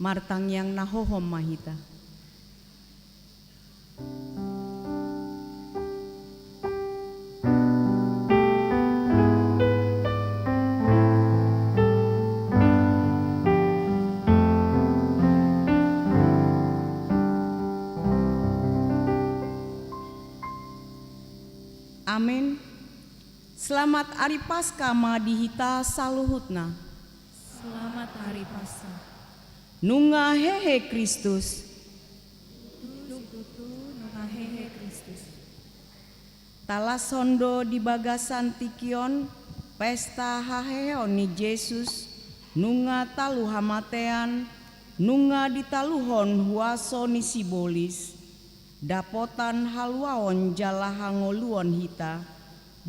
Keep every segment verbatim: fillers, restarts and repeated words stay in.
Martangiang na hohom ma hita. Amen. Selamat Ari Paskah ma di hita saluhutna. Selamat Hari Paskah. Nunga hehe Kristus. Tutu, tutu, nunga hehe Kristus. Talashon do di bagasan tingki on pesta haheheon ni Jesus, nunga talu hamatean, nunga ditaluhon huaso ni sibolis, dapotan haluaon jala hangoluon hita,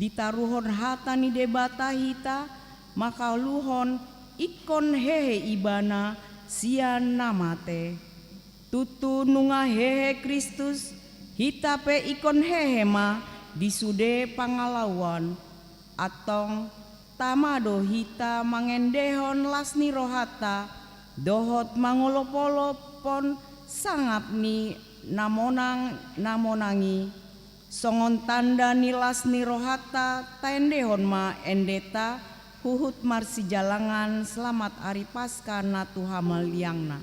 ditaruhon hata ni Debata hita, mangkaluhon ingkon hehe Ibana sian na mate. Tutu nunga hehe Kristus, hita pe ingkon hehe ma di sude pangalaoan. Antong, tama do hita mangendehon las ni rohanta, dohot mangolopolophon sangap ni na monang, na monang i. Songon tanda ni las ni rohanta, taendehon ma endenta, huhut marsijalangan Selamat Ari Paskah na tu hamaliangna.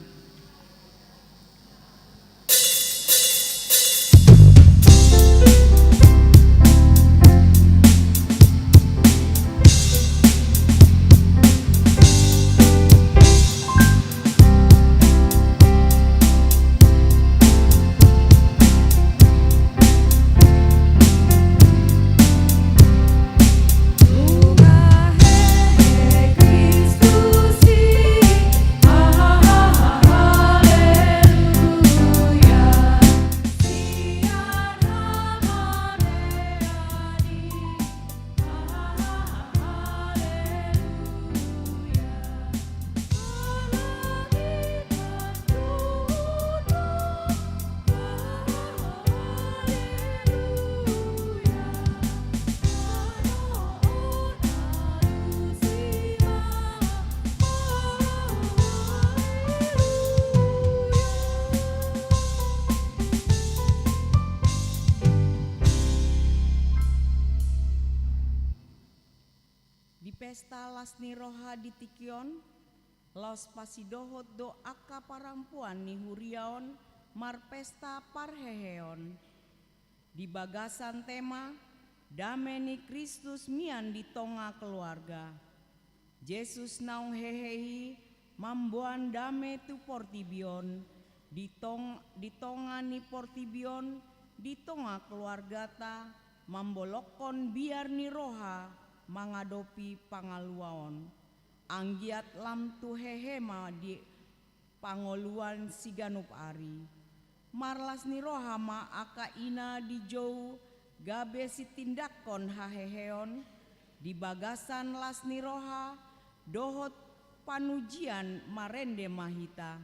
Di pesta las ni roha di tingki on, laos pasidohot do angka parampuan ni huria on marpesta parheheon. Di bagasan tema, Dame ni Kristus mian di tonga keluarga. Jesus naung hehe i mamboan dame tu portibi on, di tong-, di tonga ni portibi on, di tonga keluargata, mambolongkon biar ni roha mangadopi pangaluaon. Anggiat lam tu hehe ma di pangoluan siganup ari. Marlas ni roha ma angka ina dijou gabe sitindanghon haheheon, di bagasan las ni roha dohot panujian marende ma hita.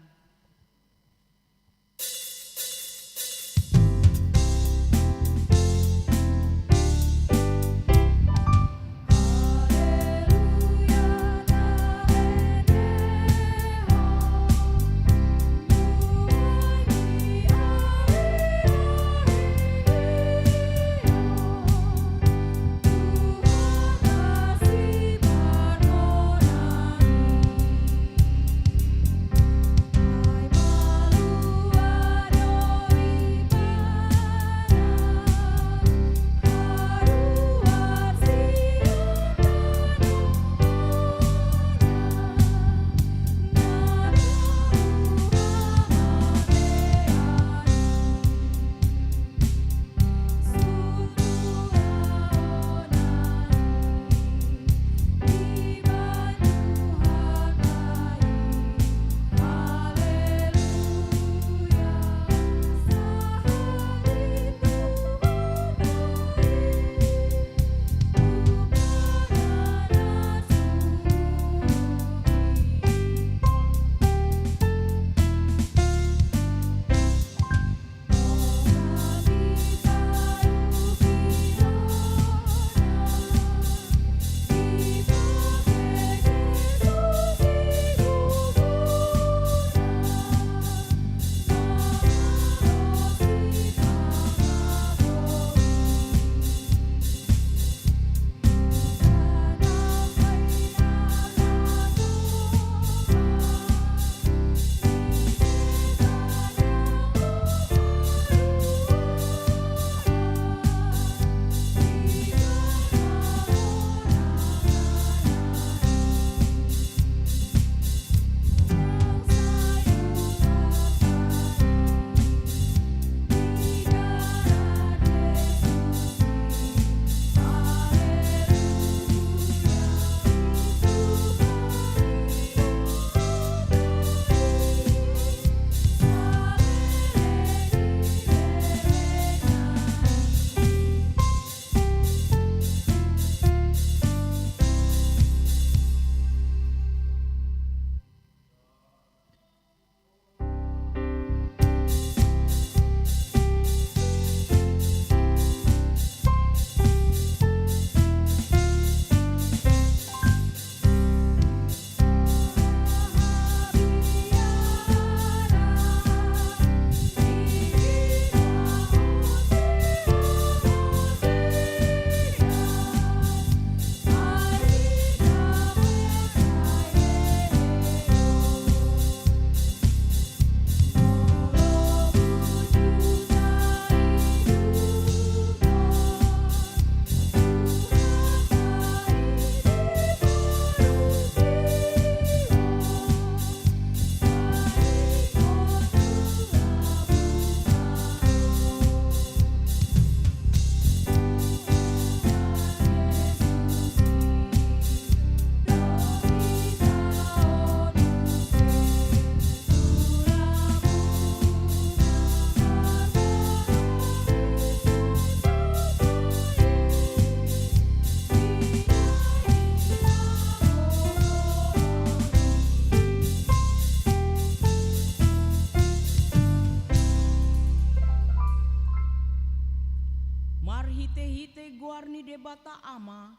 ni Debata Ama,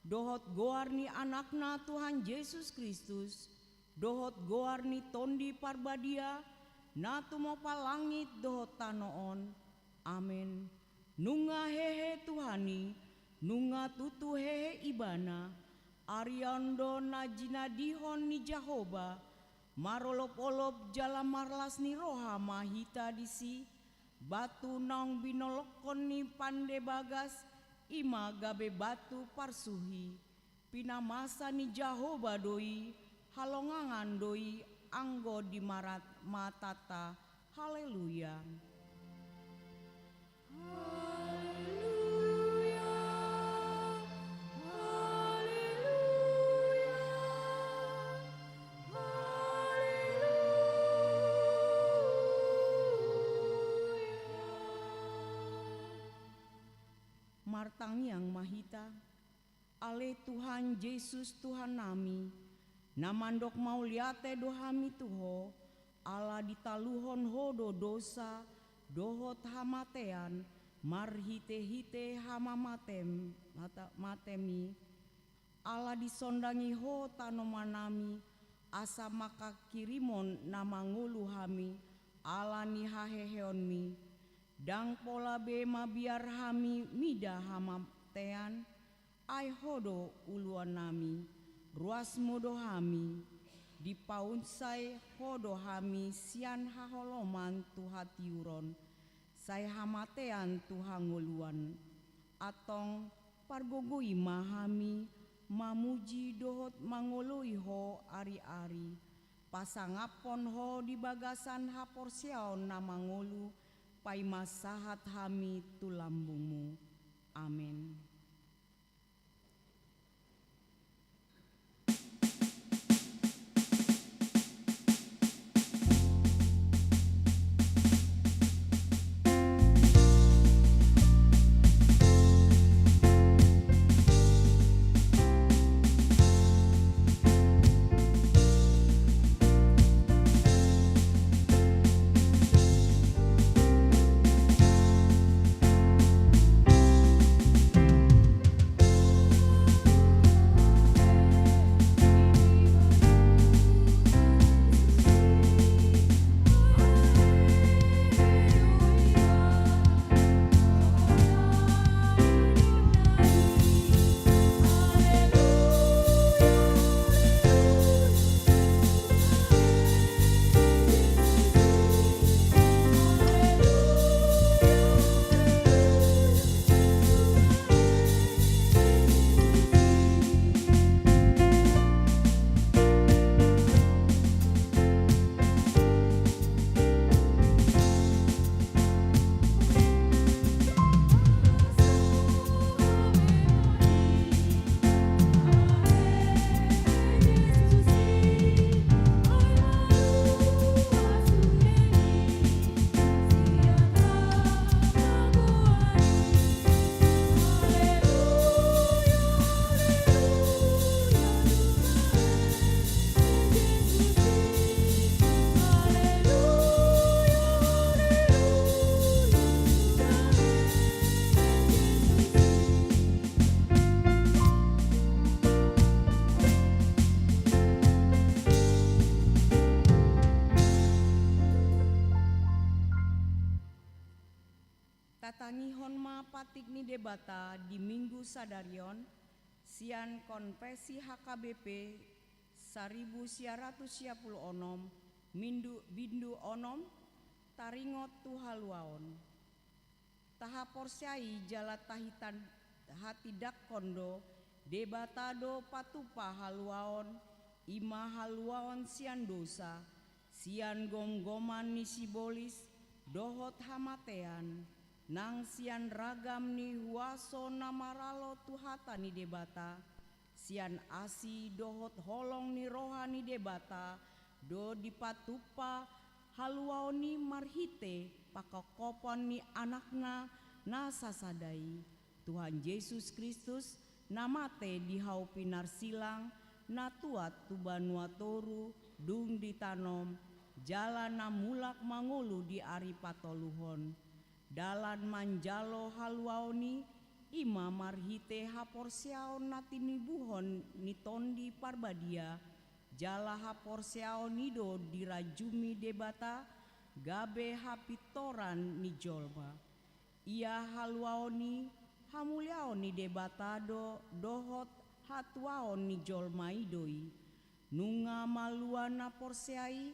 dohot goar ni Anakna Tuhan Jesus Kristus, dohot goar ni Tondi Parbadia, na tumompa langit dohot tano on. Amen. Nunga hehe Tuhan i, nunga tutu hehe Ibana, ari on do na jinadihon ni Jahowa, marolopolop jala marlas ni roha ma hita disi, batu naung binolongkon ni pande bagas, i ma gabe batu parsuhi. Pinamasa ni Jahowa do i, halongangan do i, anggo di marat matanta. Haleluya. Haleluya, haleluya, haleluya. Martangiang ma hita. Ale Tuhan Jesus Tuhannami, na mandok mauliate do hami tu Ho, ala ditaluhon Ho do dosa dohot hamatean, marhitehite hamamatem, mata-, matem i, ala disondangi Ho tanomanami, asa manghahirimon na mangolu hami, ala ni haheheonmi, ndang pola be mabiar hami mida hamatean, ai Ho do uluannami, ruasmu do hami, dipaunsai Ho do hami sian haholoman tu hatiuron, sai hamatean tu hangoluan. Antong pargogoi ma hami mamuji dohot mangoloi Ho ari-ari, pasangaphon Ho di bagasan haporseaon na mangolu, paima sahat hami tu lambungmu. Amen. Tatangihon ma patik ni Debata di Minggu sadari on, sian Konfesi H K B P saribu sia ratus sia pulu onom, mindu, bindu onom, taringot tu haluaon. Tahaporseai jala tahitan-, hatindangkon do, Debata do patupa haluaon, i ma haluaon sian dosa, sian gomgoman ni sibolis, dohot hamatean, nang sian ragam ni huaso na maralo tu hata ni Debata, sian asi dohot holong ni roha ni Debata, do dipatupa haluaon i marhite pangkophopon ni Anakna na sasada i, Tuhan Jesus Kristus, na mate di hau pinarsilang, na tuat tu banua toru, dung ditanom, jala na mulak mangolu di ari patoluhon. Dalan manjalo haluaon i, I ma marhite haporseaon na tinibuhon ni Tondi Parbadia, jala haporseaon i do dirajumi Debata gabe hapintoran ni jolma. Ia haluaon i, hamuliaon ni Debata do dohot hatuaon ni jolma i do i. Nunga malua na porsea i,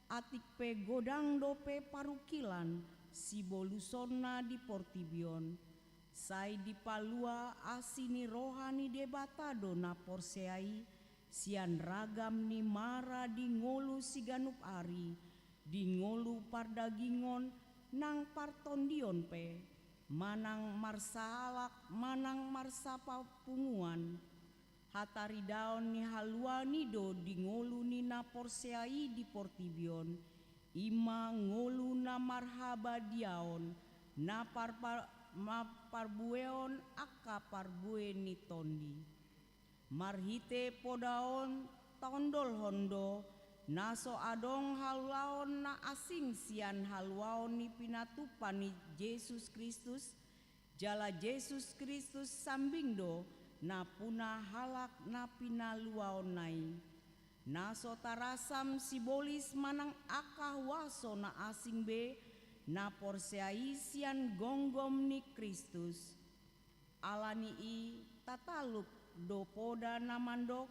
atik pe godang dope parungkilan sibolusonna di portibi on, sai dipalua asi ni roha ni Debata do na porsea i, sian ragam ni mara di ngolu siganup ari, di ngolu pardagingon nang partondion pe, manang marsahalak manang marsapapunguan. Hataridaon ni haluaon i do di ngolu ni na porsea i di portibi on, i ma ngolu na marhabadiaon, na parpa-, na parbueon angka parbue ni tondi. Marhite poda on taondolhon do, na so adong haluaon na asing sian haluaon ni pinatupa ni Jesus Kristus, jala Jesus Kristus sambing do na puna halak na pinaluaonna i. Na so tarasam sibolis manang angka huaso na asing be, na porsea i sian gomgom ni Kristus. Ala ni i tatalup do poda na mandok,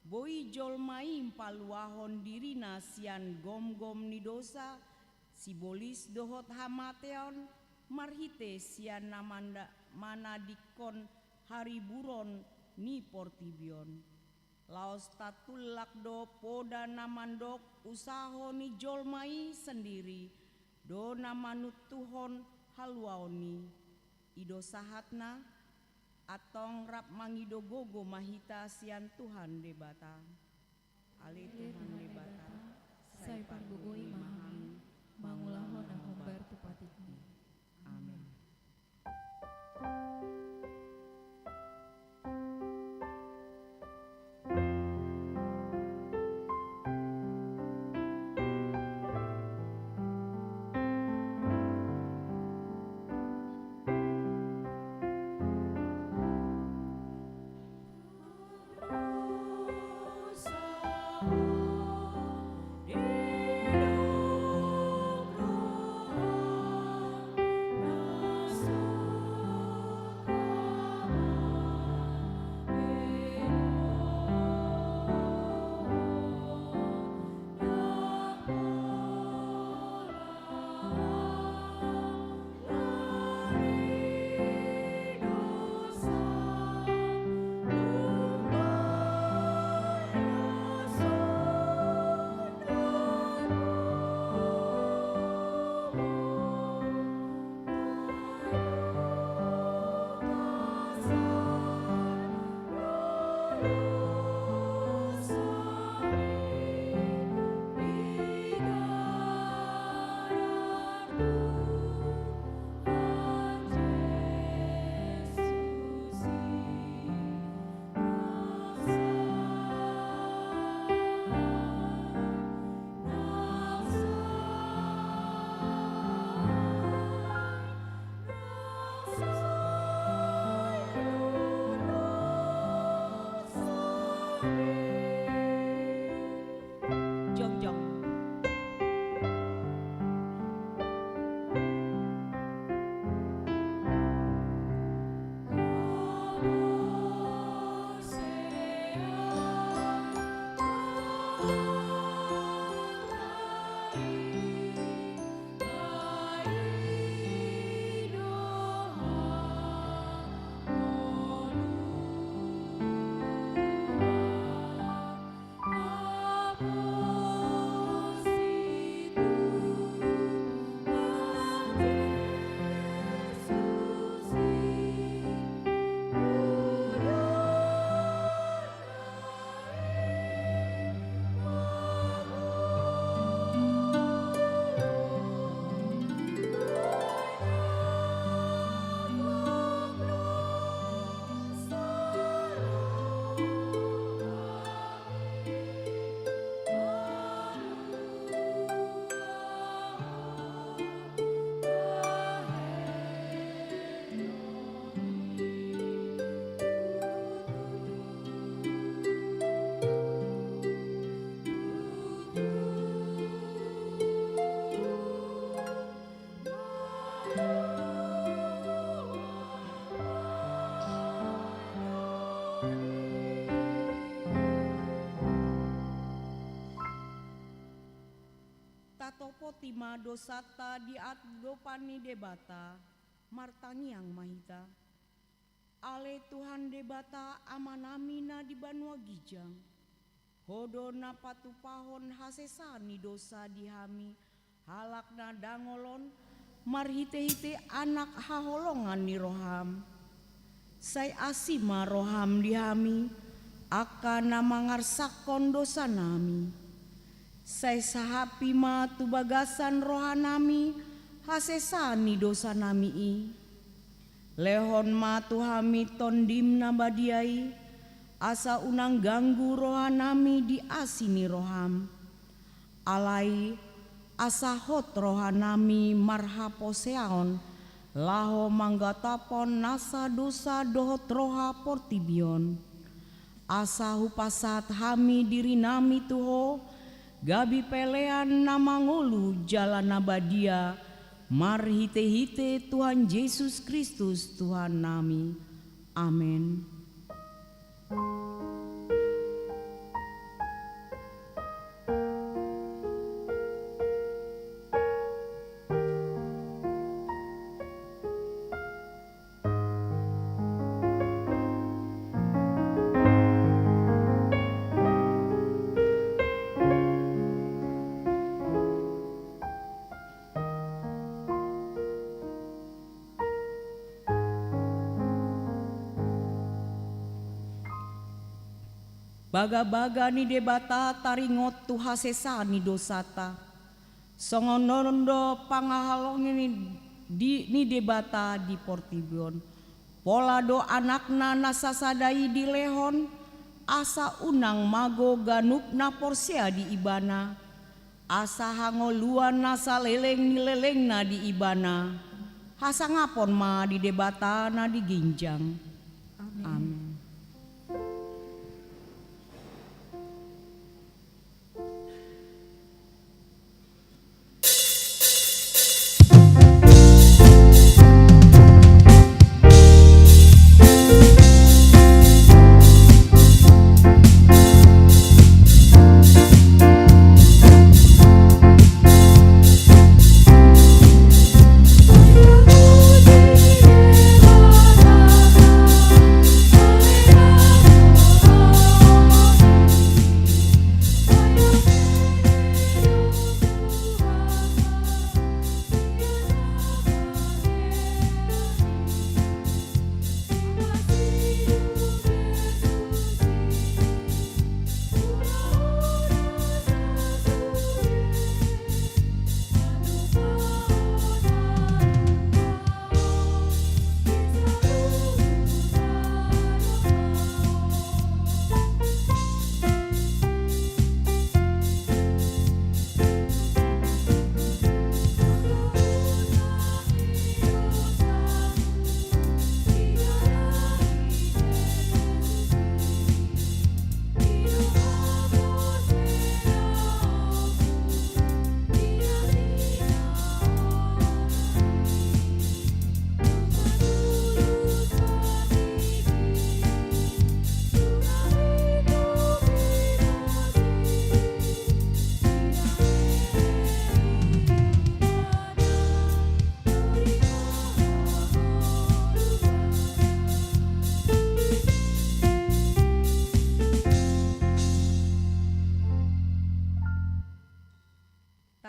boi jolma i paluahon dirina sian gomgom ni dosa, sibolis dohot hamateon, marhite sian na manda-, manadingkon hariburon ni portibi on. Laos tatulak do poda na mandok, usaho ni jolma i sandiri do na manuntuhon haluaon i. I do sahatna. Antong rap mangido gogo ma hita sian Tuhan Debata. Ale Tuhan Debata, sai pargogoi ma hami mangulahon na hombar tu patikmi. Amen. dosanta di adopan ni Debata, martangiang ma hita. Ale Tuhan Debata Amanami na di banua ginjang, Ho do na patupahon hasesaan ni dosa di hami, halak na dangol on, marhitehite Anak haholongan ni roham. Sai asi ma roham di hami, angka na mangarsakhon dosanami. Sai sahapi ma tu bagasan rohanami hasesaan ni dosanami i. Lehon ma tu hami Tondim na badia i, asa unang ganggu rohanami di asi ni roham. Alai asa hot rohanami marhaposeaon, laho manggatapon nasa dosa dohot roha portibi on. Asa hupasahat hami dirinami tu Ho, gabe pelean na mangolu jala na badia, marhitehite Tuhan Jesus Kristus Tuhannami. Amen. Bagabaga ni Debata taringot tu hasesaan ni dosanta. Songon on do pangahalongi ni, di, ni Debata di portibi on. Pola do Anakna na sasada i dilehon, asa unang mago ganup na porsea di Ibana, asa hangoluan na saleleng ni lelengna di Ibana, hasangapon ma di Debata na di ginjang. Amen. Amen.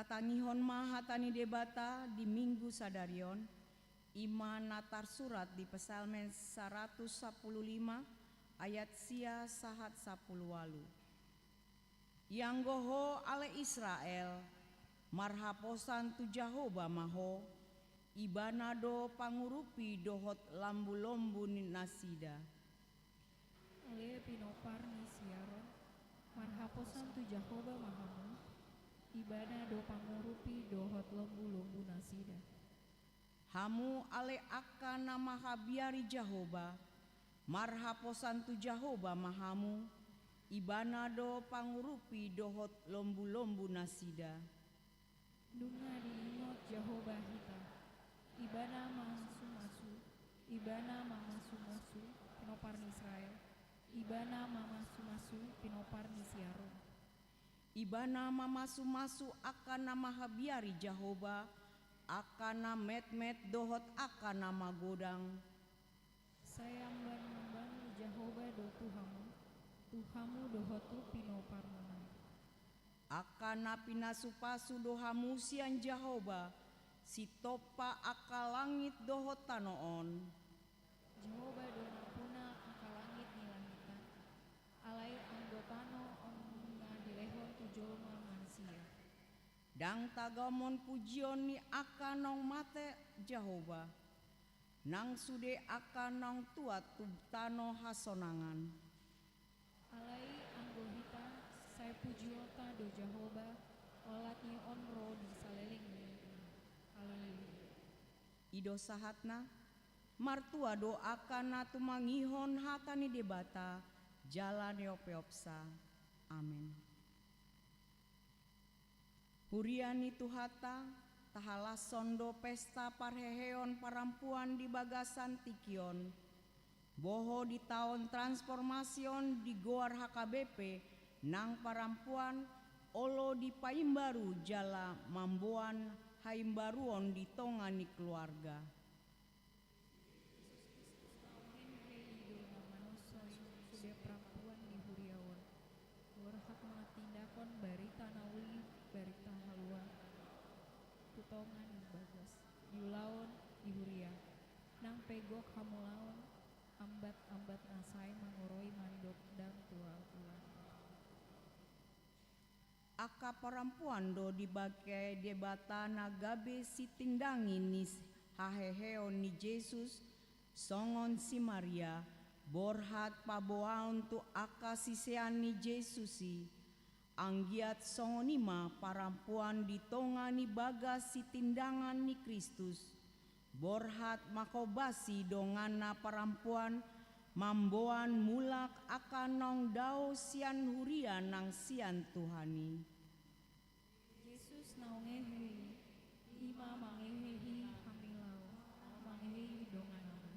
Tatangihon ma hata ni Debata di Minggu sadari on, i ma na tarsurat di Psalmen saratus sampulu lima ayat sia sahat sampulu ualu. Ianggo ho ale Israel, marhaposan tu Jahowa ma ho, Ibana do pangurupi dohot lombu-lombu ni nasida. Ale pinompar ni si Aron, marhaposan tu Jahowa ma hamu, Ibana do pangurupi dohot lombu-lombu nasida. Hamu ale angka na manghabiari Jahowa, marhaposan tu Jahowa ma hamu, Ibana do pangurupi dohot lombu-lombu nasida. Nunga diingot Jahowa hita, Ibana mamasumasu, Ibana mamasumasu pinompar ni Israel, Ibana mamasumasu pinompar ni si Aron. Ibana mamasumasu angka na mahabiar i Jahowa, angka na metmet dohot angka na magodang. Sai amban-amban ni Jahowa do tu hamu, tu hamu dohot tu pinomparmuna. Angka na pinasupasu do hamu sian Jahowa, sitompa angka langit dohot tano on. Jahowa do nampuna angka langit ni langitan, alai anggo tano on na dilehon tu jolma manisia. Ndang tagamon pujion ni angka naung mate Jahowa, nang sude angka naung tuat tu tano hasonangan. Alai anggo hita, sai pujionta do Jahowa, olat ni on ro di saleleng ni. Haleluya. I do sahatna. Martua do angka na tumangihon hata ni Debata jala niopeopsa. Amen. Huria ni Tuhanta, tahalashon do pesta parheheon parampuan di bagasan tingki on. Boho di taon transformasi on digoar H K B P nang parampuan, olo dipaimbaru jala mamboan haimbaruon di tonga ni keluarga. Naung hehe i do na manonsoi sude parampuan di huria on, borhat mangatindangkon barita na uli, barita haluaon tu tonga ni bagas, di ulaon, di huria. Nang pe gok hamulaon, ambat-ambat na sai mangoroi mandok ndang tua ulang. Angka parampuan do dibangke Debata na gabe sitindangi ni haheheon ni Jesus, songon si Maria, borhat paboaon tu angka sisean ni Jesus i, anggiat songon i ma parampuan di tonga ni bagas sitindangan ni Kristus, borhat mangkombasi donganna parampuan, mamboan mulak angka naung dao sian huria nang sian Tuhan i. Jesus naung hehe i, i ma manghehei hami laho, manghehei donganmu.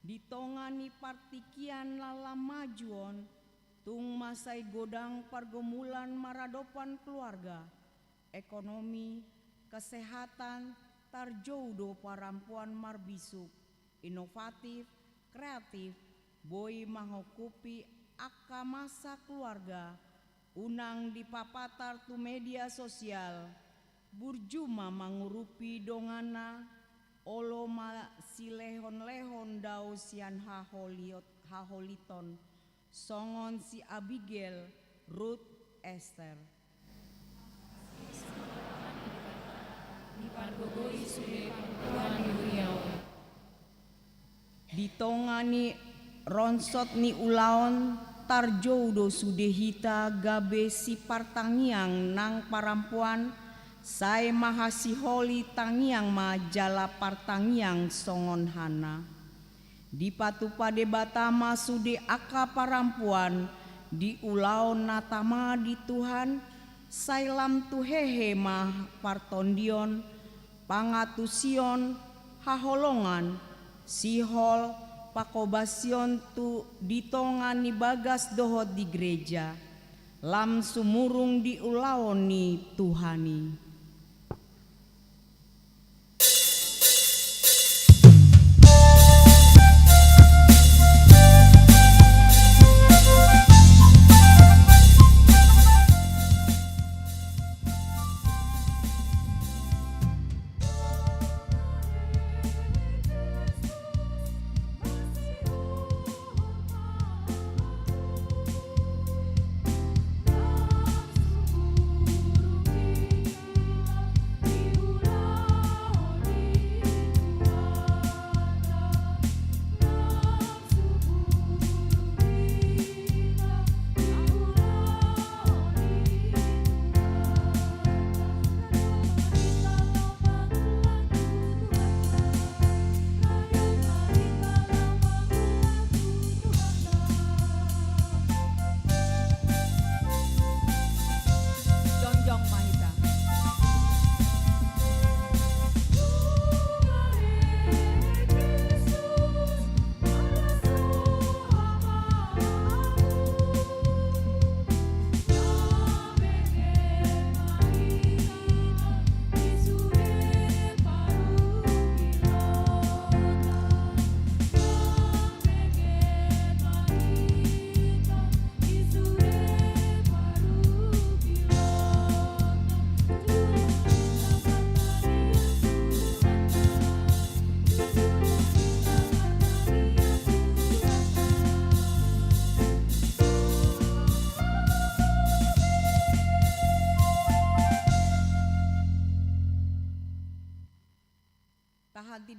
Di tonga ni partingkian na lam maju on, tung ma sai godang pargumulan maradopan keluarga, ekonomi, kesehatan, tarjou do parampuan marbisuk, inovatif, kreatif, boi manghongkupi angka masa keluarga, unang dipapatar tu media sosial, burju ma mangurupi donganna, olo ma silehonlehon dao sian haholiot-, haholiton, songon si Abigail, Rut, Ester. Di tonga ni ronsot ni ulaon, tarjou do sude hita gabe sipartangiang nang parampuan, sai mahasiholi tangiang ma jala partangiang songon Hanna. Dipatupa Debata ma sude angka parampuan di ulaon na tama di Tuhan, sai lam tu hehe ma partondion, pangantusion, haholongan, sihol, pangkobasion tu di tonga ni bagas dohot di gereja, lam sumurung di ulaon ni Tuhan i.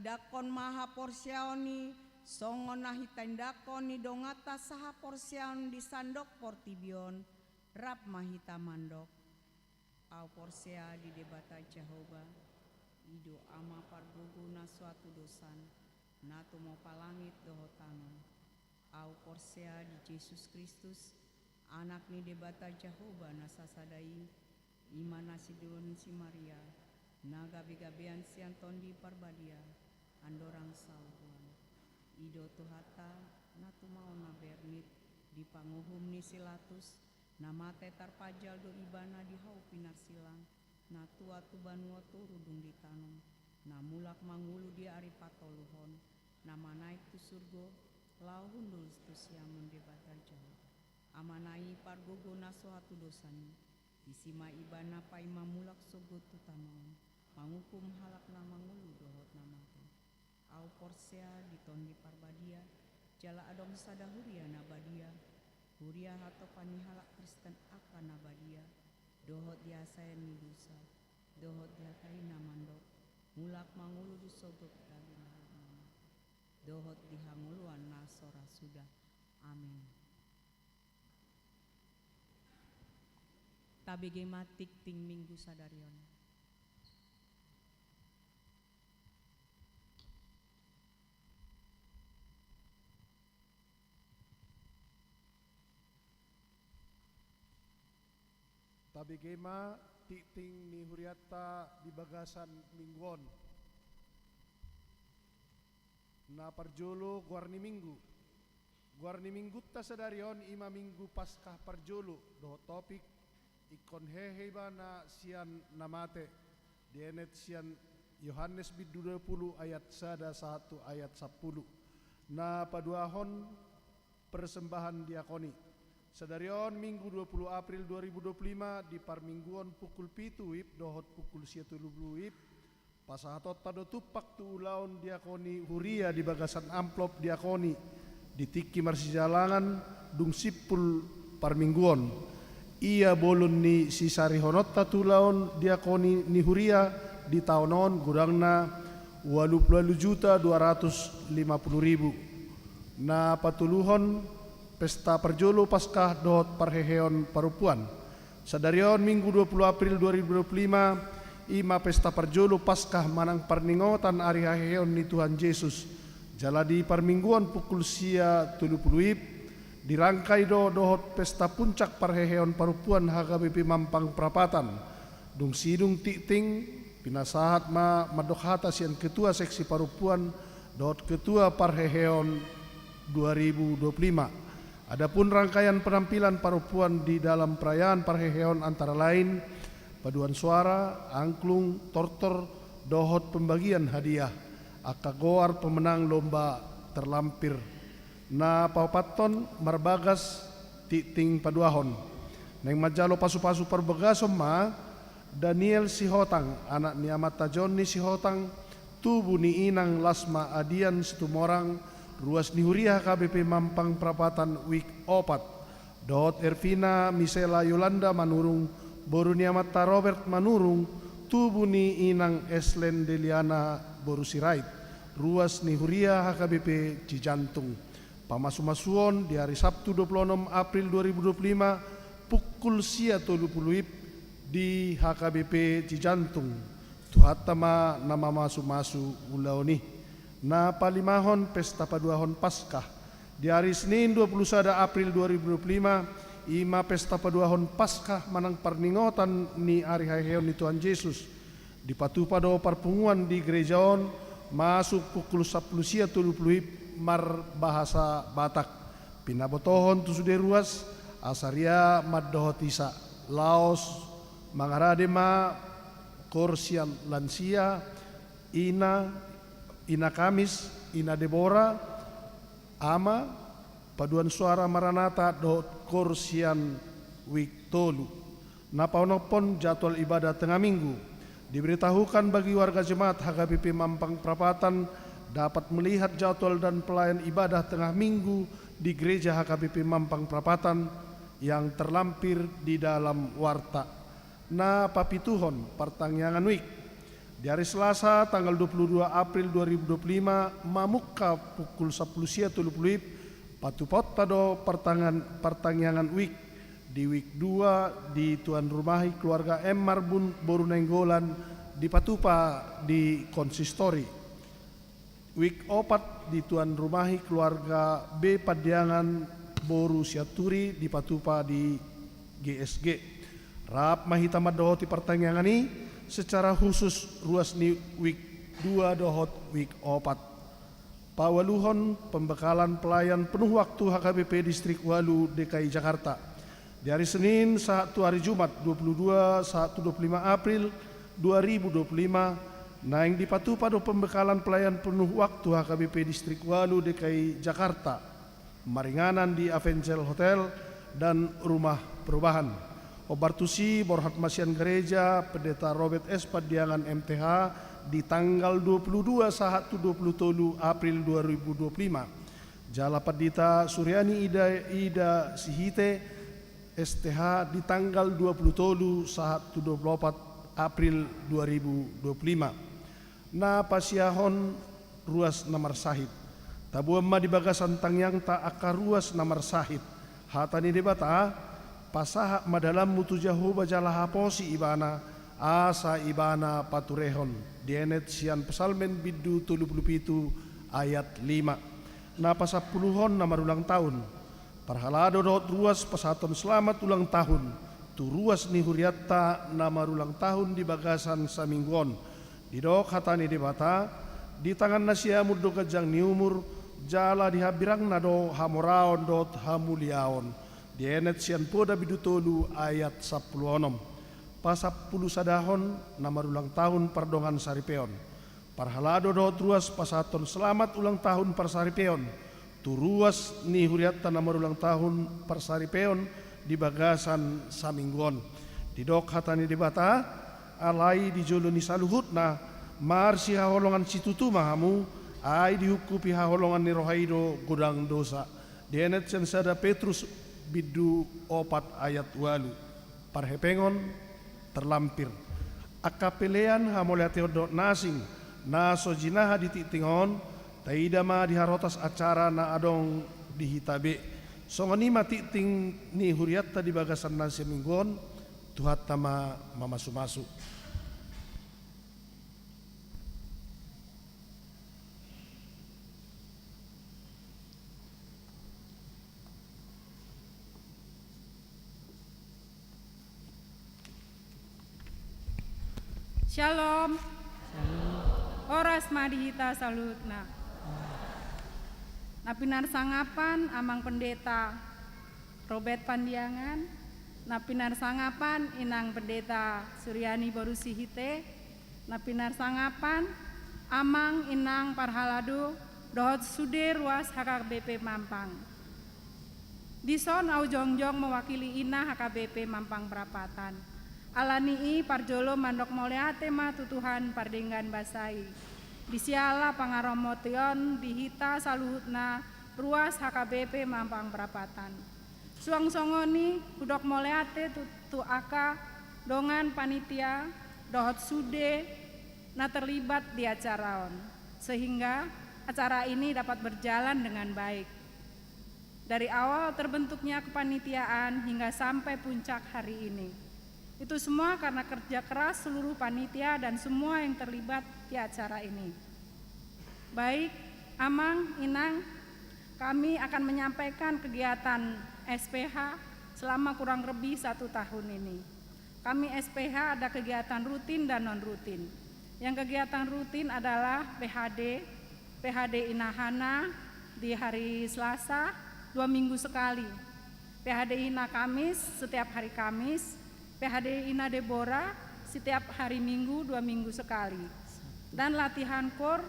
Indahon ma haporseaon i, songon na hitaindahon ni donganta sahaporseaon di sandok portibi on, rap ma hita mandok. Au porsea di Debata Jahowa, i do Ama pargogo na so hatudosan, na tumompa langit dohot tano. Au porsea di Jesus Kristus, Anak ni Debata Jahowa na sasada i, i ma na siduon si Maria, na gabegabean sian Tondi Parbadia, andorang saurhuan. I do Tuhanta, na tumaon na bernit, di panguhum ni si Latus, na mate tarpanjal do ibana di hau pinarsilang, na tua tu banua toru dung ditanom, na mulak mangolu di ari patoluhon, na manaek tu surgo, laho hundul tu siamun Debata Jahowa. Amana i pargogo na so hatudosan i, disi ma ibana paima mulak sogot tu tano on, manguhum halak na mangolu dohot na mate. Au porsea di Tondi Parbadia, jala adong sada huria na badia, huria hatopan ni halak Kristen angka na badia, dohot di hasaean ni dosa, dohot di hata i na mandok, mulak mangolu di sogot gabe na mate, dohot di hangoluan na so ra suda. Amen. Tabege ma tingting Minggu sadari on. Tabege ma tingting ni hurianta di bagasan Minggu on. Na parjolo, goar ni Minggu. Goar ni Minggunta sadari on i ma Minggu Paskah parjolo, dohot topik, ingkon hehe ibana sian na mate, dienet sian Yohanes bindu dua pulu ayat sada sahat tu ayat sampulu. Na paduahon, persembahan diakoni. Sadari on Minggu dua pulu April dua ribu dua pulu lima, di parmingguon pukul pitu WIB dohot pukul sia tolu pulu WIB, pasahatonta do tumpak tu ulaon diakoni huria di bagasan amplop diakoni di tingki marsijalangan, dung simpul parmingguon. Ia bolon ni sisarihononta tu ulaon diakoni ni huria di taon on godangna ualu pulu ualu juta dua ratus lima pulu ribu. Na patoluhon, pesta parjolo Paskah dohot parheheon parompuan. Sadari on Minggu dua pulu April dua ribu dua pulu lima, i ma pesta parjolo Paskah manang parningotan ari haheheon ni Tuhan Jesus. Jala di parmingguon pukul sia tolu pulu WIB, dirangkai do dohot pesta puncak parheheon parompuan H K B P Mampang Prapatan. Dung sidung tingting, pinasahat ma mandok hata sian Ketua Seksi Parompuan dohot Ketua Parheheon dua ribu dua puluh lima. Adapun rangkaian penampilan parompuan di dalam perayaan parheheon antara lain paduan suara, angklung, tortor, dohot pembagian hadiah. Angka goar pemenang lomba terlampir. Na paopathon, marbagas tingting paduahon. Naeng manjalo pasupasu parbagason ma Daniel Sihotang, anak ni amanta Jonni Sihotang, tubu ni inang Lasma Adian Situmorang, ruas ni huria H K B P Mampang Prapatan WIB opat, dohot Ervina Misela Yolanda Manurung, boru ni amanta Robert Manurung, tubu ni inang Eslen Deliana boru Sirait, ruas ni huria H K B P Cijantung. Pamasumasuon di ari Sabtu dua pulu onom April dua ribu dua pulu lima, pukul sia tolu pulu WIB di H K B P Cijantung. Tuhanta ma na mamasumasu ulaon i. Na palimahon, pesta paduahon Paskah. Di ari Senin dua pulu sada April dua ribu dua pulu lima, i ma pesta paduahon Paskah manang parningotan ni ari haheheon ni Tuhan Jesus. Dipatupa do parpunguan di gereja on, masuk pukul sampulu sia tolu pulu WIB marbahasa Batak. Pinabotohon tu sude ruas, asa ria mandohoti sa. Laos mangarade ma koor sian lansia, ina, ina Kamis, ina Debora, ama, paduan suara Maranatha dohot koor sian WIB tolu. Na paonomhon, jadwal ibadah tengah minggu. Diberitahukan bagi warga jemaat H K B P Mampang Prapatan dapat melihat jadwal dan pelayan ibadah tengah minggu di gereja H K B P Mampang Prapatan yang terlampir di dalam warta. Na papituhon, partangiangan WIB. Di ari Selasa tanggal dua puluh dua April dua ribu dua puluh lima, mamungka pukul sampulu sia tolu pulu WIB, patupaonta do partangan-, partangiangan WIK di WIK dua dituan rumahi keluarga M Marbun boru Nainggolan, dipatupa di konsistori. WIK opat dituan rumahi keluarga B Pandiangan boru Sianturi, dipatupa di G S G. Rap ma hita mandohoti partangiangan i, secara khusus ruas ni WIK dua dohot WIK opat. Paualuhon, pembekalan pelayan penuh waktu H K B P Distrik ualu D K I Jakarta. Di ari Senin sahat tu ari Jumat dua puluh dua sahat tu dua puluh lima April dua ribu dua puluh lima, naeng dipatupa do pembekalan pelayan penuh waktu H K B P Distrik ualu D K I Jakarta, maringanan di Avenzel Hotel dan Rumah Perubahan. Hombar tusi, borhat ma sian gareja Pendeta Robert S Pandiangan M T H di tanggal dua puluh dua sahat tu dua puluh tolu April dua ribu dua puluh lima. Jala Pandita Suryani Ida, Ida Sihite, S T H, di tanggal dua puluh tolu sahat tu dua puluh opat April dua ribu dua puluh lima. Na pasiahon ruas na marsahit. Taboan ma di bagasan tangiangta angka ruas na marsahit. Hata ni Debata, pasahat ma dalanmu tu Jahowa jala haposi Ibana, asa Ibana paturehon. Dienet sian Psalmen bindu tolu pulu pitu ayat lima. Na pasampuluhon na marulang tahun. Parhalado dohot ruas pasahathon selamat ulang tahun tu ruas ni hurianta na marulang tahun di bagasan saminggu on. Didok hata ni Debata, di tangan na siamun do ganjang ni umur, jala di hambirangna do hamoraon dohot hamuliaon. Dienet sian Poda bindu tolu ayat sampulu onom. Pasampulu sadahon na marulang tahun pardongan saripeon. Parhalado dohot ruas pasahathon selamat ulang tahun parsaripeon tu ruas ni hurianta na marulang tahun parsaripeon di bagasan saminggu on. Didok hata ni Debata, alai di jolo ni saluhutna, marsihaholongan situtu ma hamu, ai dihungkupi haholongan ni roha i do godang dosa. Dienet sian sada Petrus bindu opat ayat ualu. Parhepengon, terlampir. Angka pelean hamauliateon dohot na asing na so jinaha di tingting on, taida ma di harotas acara na adong di hita be. Songon i ma tingting ni hurianta di bagasan na saminggu on. Tuhanta ma mamasumasu. Shalom. Shalom. Horas ma di hita saluhutna. Na pinarsangapan Amang Pendeta Robert Pandiangan, na pinarsangapan Inang Pendeta Suryani boru Sihite, na pinarsangapan Amang, Inang, parhalado dohot sude ruas H K B P Mampang. Dison ahu jongjong mewakili ina H K B P Mampang Prapatan. Alani i parjolo mandok mauliate ma tu Tuhan pardenggan basa i. Disiala pangaramotion di hita saluhutna ruas H K B P Mampang Prapatan. Suang songon i hudok mauliate tu, tu angka dongan panitia dohot sude na terlibat di acara on, sehingga acara ini dapat berjalan dengan baik. Dari awal terbentuknya kepanitiaan hingga sampai puncak hari ini. Itu semua karena kerja keras seluruh panitia dan semua yang terlibat di acara ini. Baik, Amang, Inang, kami akan menyampaikan kegiatan S P H selama kurang lebih satu tahun ini. Kami S P H ada kegiatan rutin dan non-rutin. Yang kegiatan rutin adalah P H D, P H D Ina Hana di hari Selasa, dua minggu sekali. P H D Ina Kamis setiap hari Kamis, P H D Ina Debora setiap hari Minggu dua minggu sekali. Dan latihan kor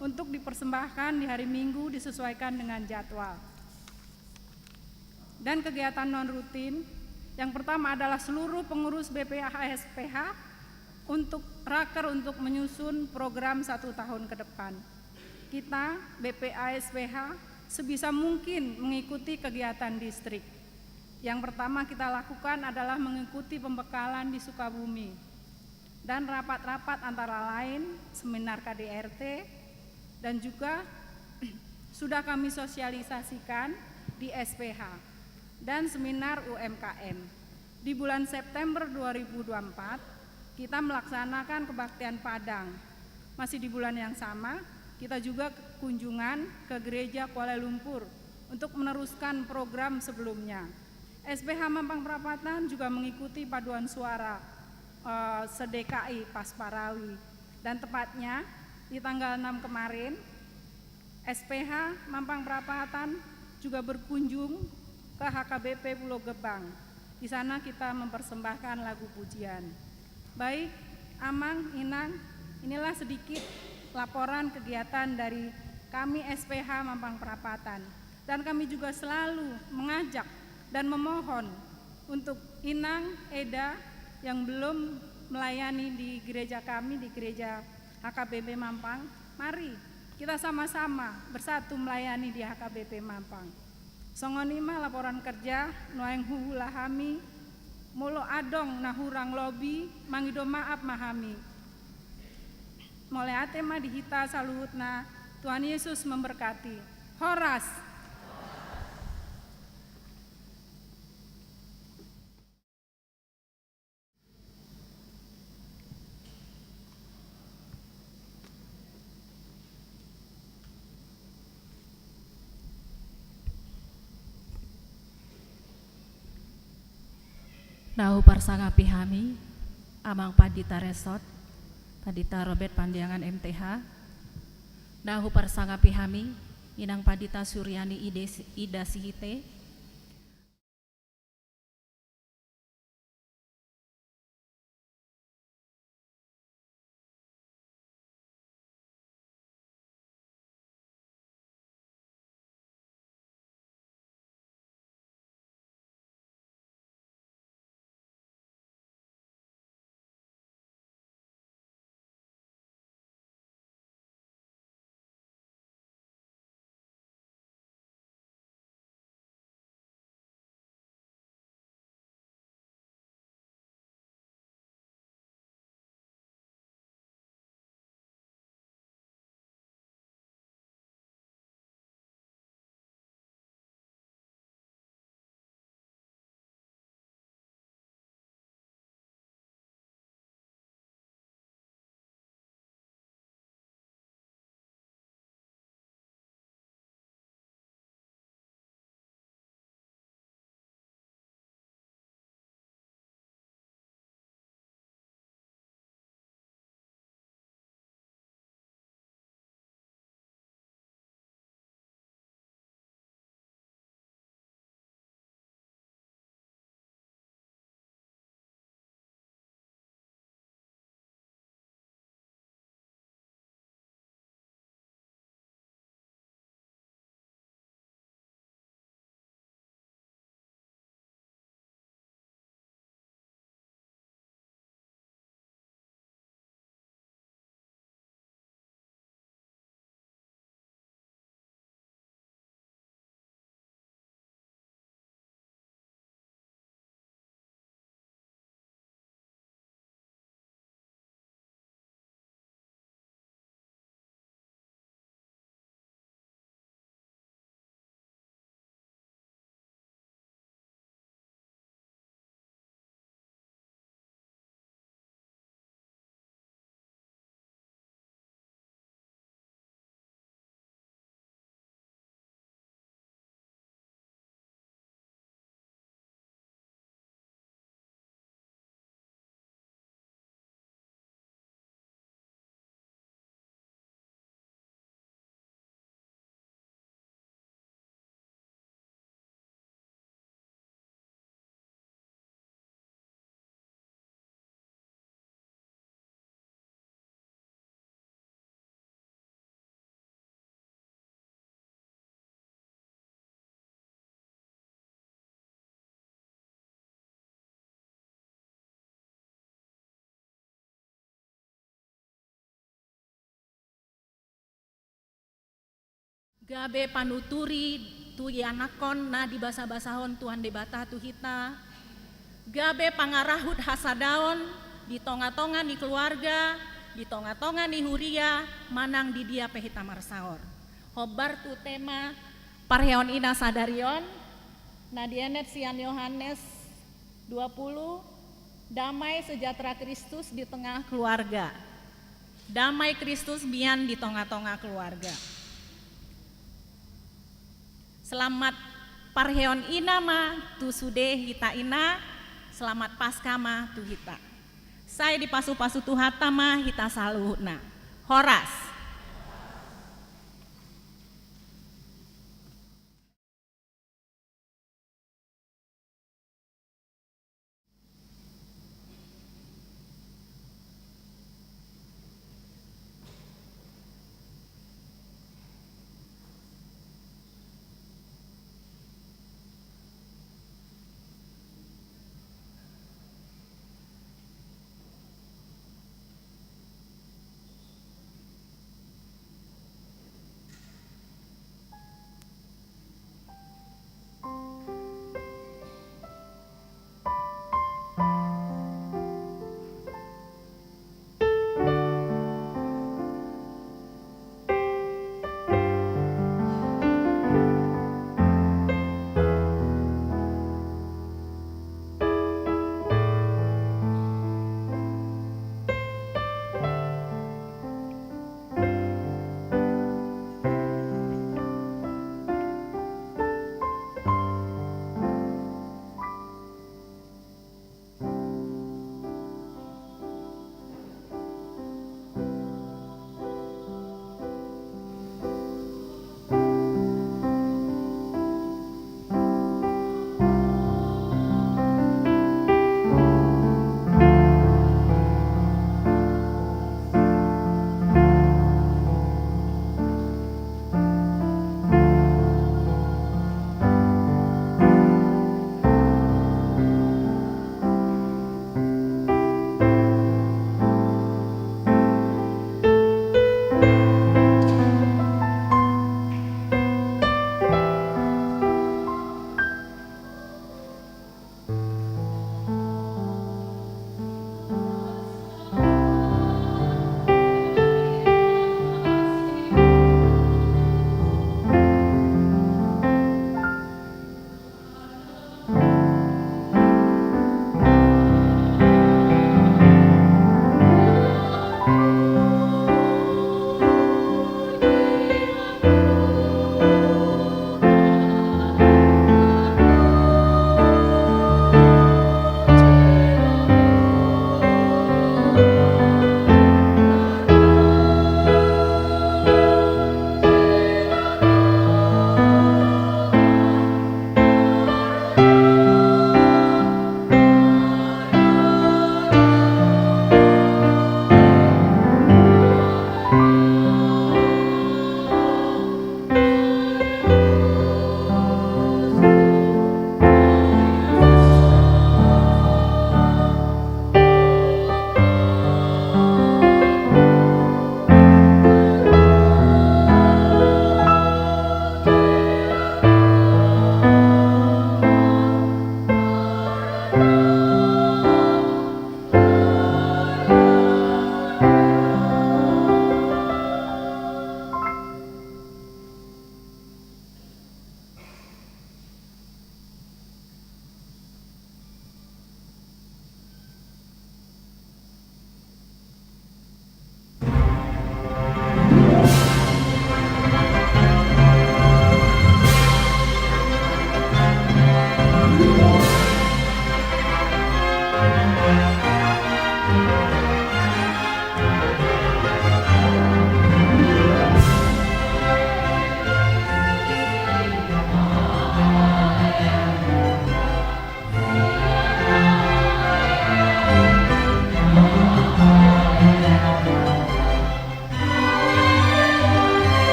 untuk dipersembahkan di hari Minggu disesuaikan dengan jadwal. Dan kegiatan non-rutin, yang pertama adalah seluruh pengurus B P A S P H untuk raker untuk menyusun program satu tahun ke depan. Kita, B P A S P H, sebisa mungkin mengikuti kegiatan distrik. Yang pertama kita lakukan adalah mengikuti pembekalan di Sukabumi. dan rapat-rapat antara lain seminar K D R T, dan juga sudah kami sosialisasikan di S P H dan seminar U M K M. Di bulan September dua ribu dua puluh empat, kita melaksanakan kebaktian Padang. Masih di bulan yang sama, kita juga kunjungan ke gereja Kuala Lumpur untuk meneruskan program sebelumnya. S P H Mampang Perapatan juga mengikuti paduan suara, eh, se-D K I Pasparawi. Dan tepatnya di tanggal enam kemarin, S P H Mampang Perapatan juga berkunjung ke H K B P Pulau Gebang. Di sana kita mempersembahkan lagu pujian. Baik, Amang, Inang, inilah sedikit laporan kegiatan dari kami S P H Mampang Perapatan. Dan kami juga selalu mengajak dan memohon untuk Inang, Eda yang belum melayani di gereja kami, di gereja H K B P Mampang, mari kita sama-sama bersatu melayani di H K B P Mampang. Songon i ma laporan kerja nuaeng huhula hami, molo adong na hurang lobi, mangido maaf ma hami. Mauliate ma di hita saluhutna, Tuhan Yesus memberkati. Horas. Na huparsangapi hami, Amang Pandita Resort, Pandita Robert Pandiangan M T H. Na huparsangapi hami, Inang Pandita Suryani Ide-, Ida Sihite. Gabe panuturi tu ianakhon na dibasabasahon Tuhan Debata tu hita, gabe pangarahut hasadaon di tonga-tonga ni keluarga, di tonga-tonga ni huria, manang di dia pe hita marsaor. Hombar tu tema parheon ina sadari on, na dienet sian Yohanes dua puluh, damai sejahtera Kristus di tengah keluarga. Damai Kristus mian di tonga-tonga keluarga. Selamat parheon ina ma tu sude hita ina, selamat Paskah ma tu hita. Sai dipasu-pasu Tuhanta ma hita saluhutna. Horas.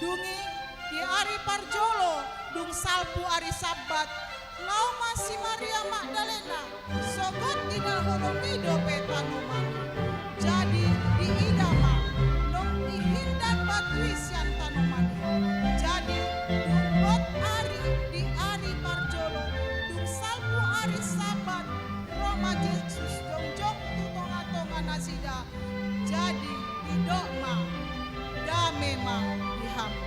Dung i, di ari parjolo, dung salpu ari Sabbat, laho ma si Maria Magdalena, sogot didalhononna i dope tanoman i. Jadi diida ma, nunga dihindat batu i sian tanoman i. Jadi dung hot ari, di ari parjolo, dung salpu ari Sabbat, ro ma Jesus jongjong tu tongatonga nasida. Jadi didok ma: Dame ma di hamu.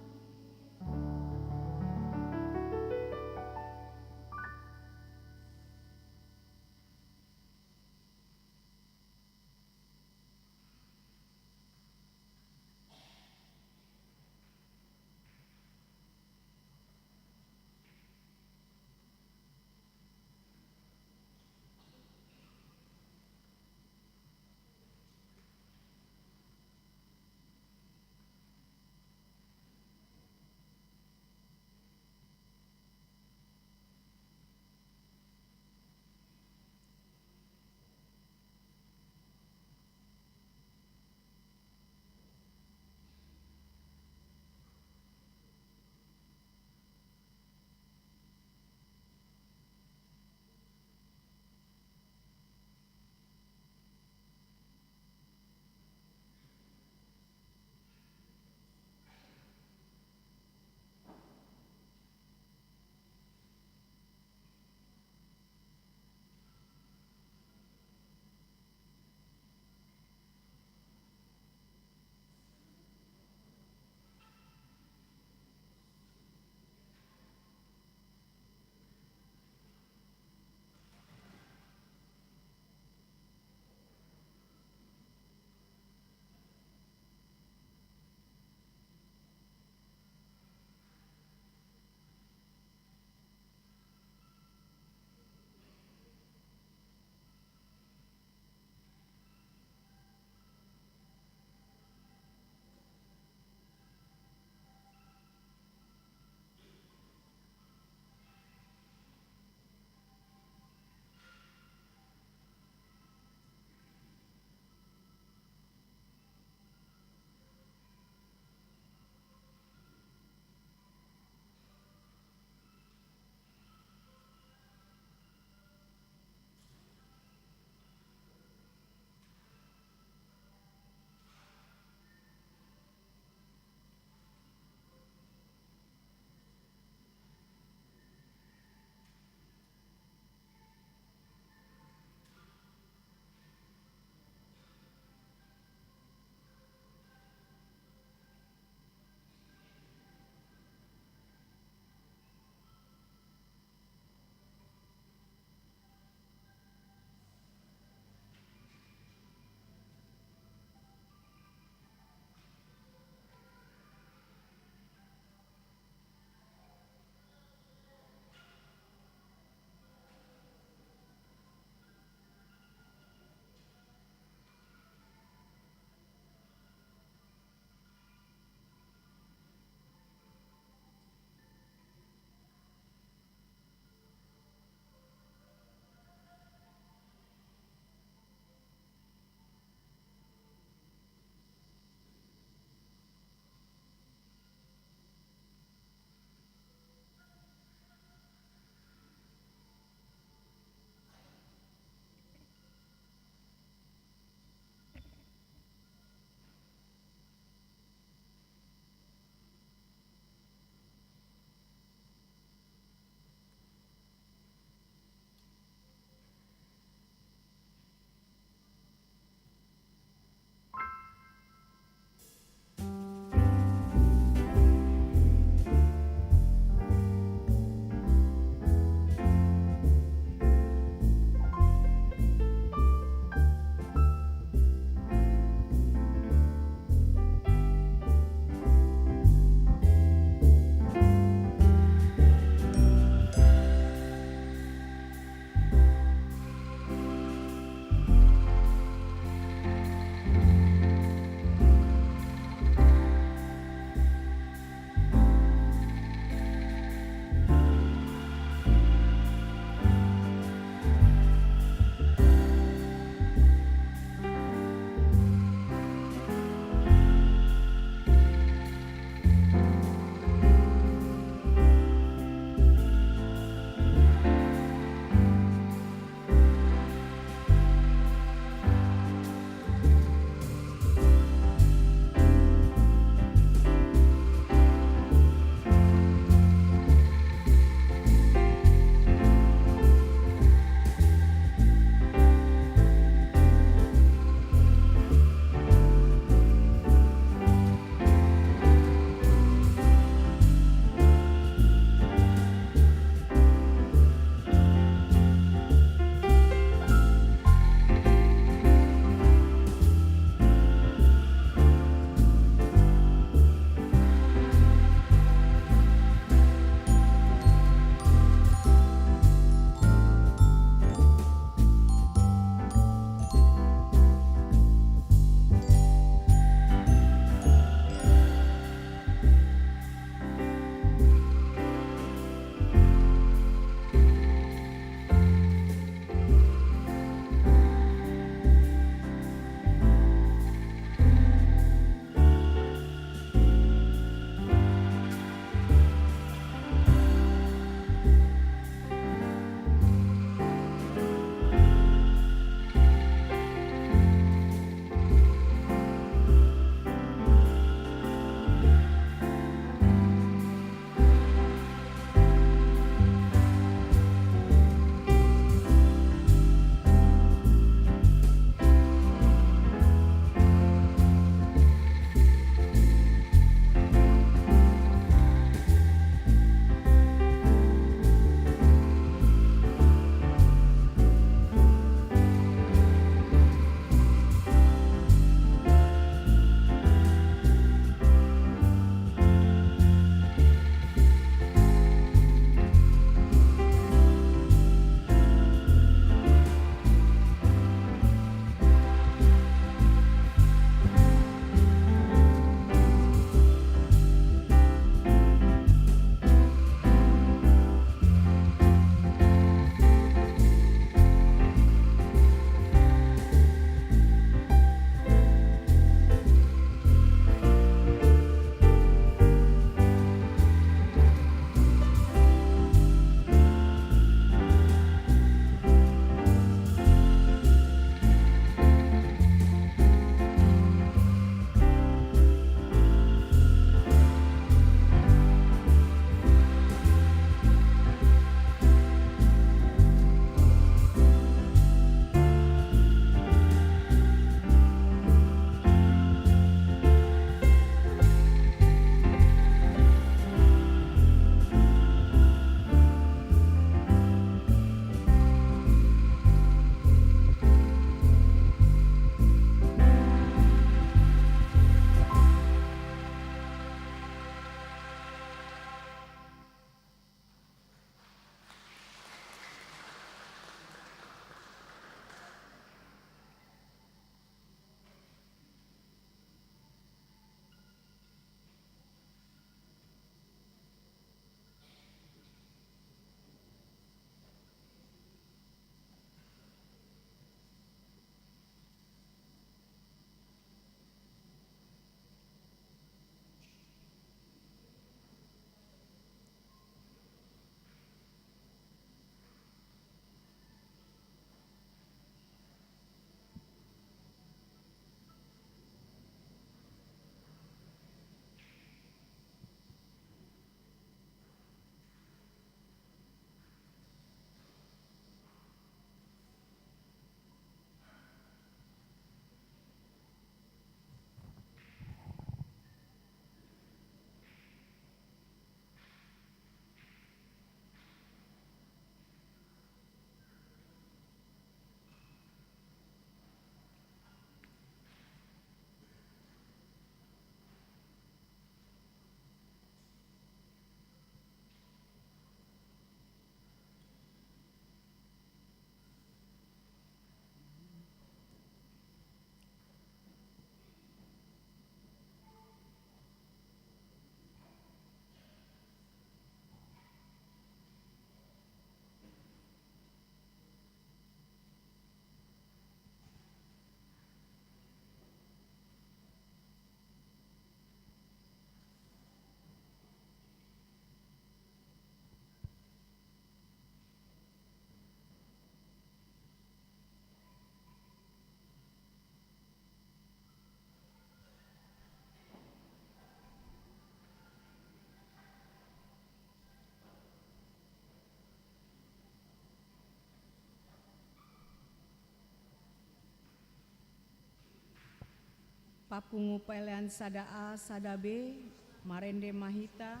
Papungu pelean sada A, sada B, marende ma hita.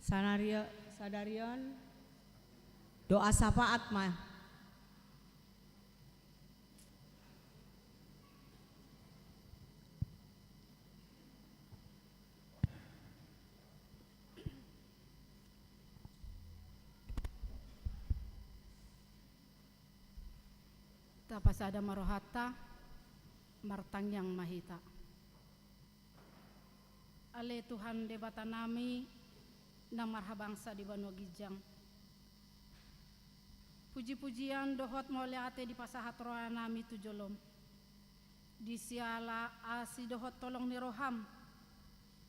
Sanario-, sadarion, doa sapaat ma. Tapasada ma rohanta, martangiang ma hita. Ale Tuhan Debatanami, na marhabangsa di banua ginjang. Puji-pujian dohot mauliate dipasahat rohanami tu jolom. Di siala asi dohot holong ni roham,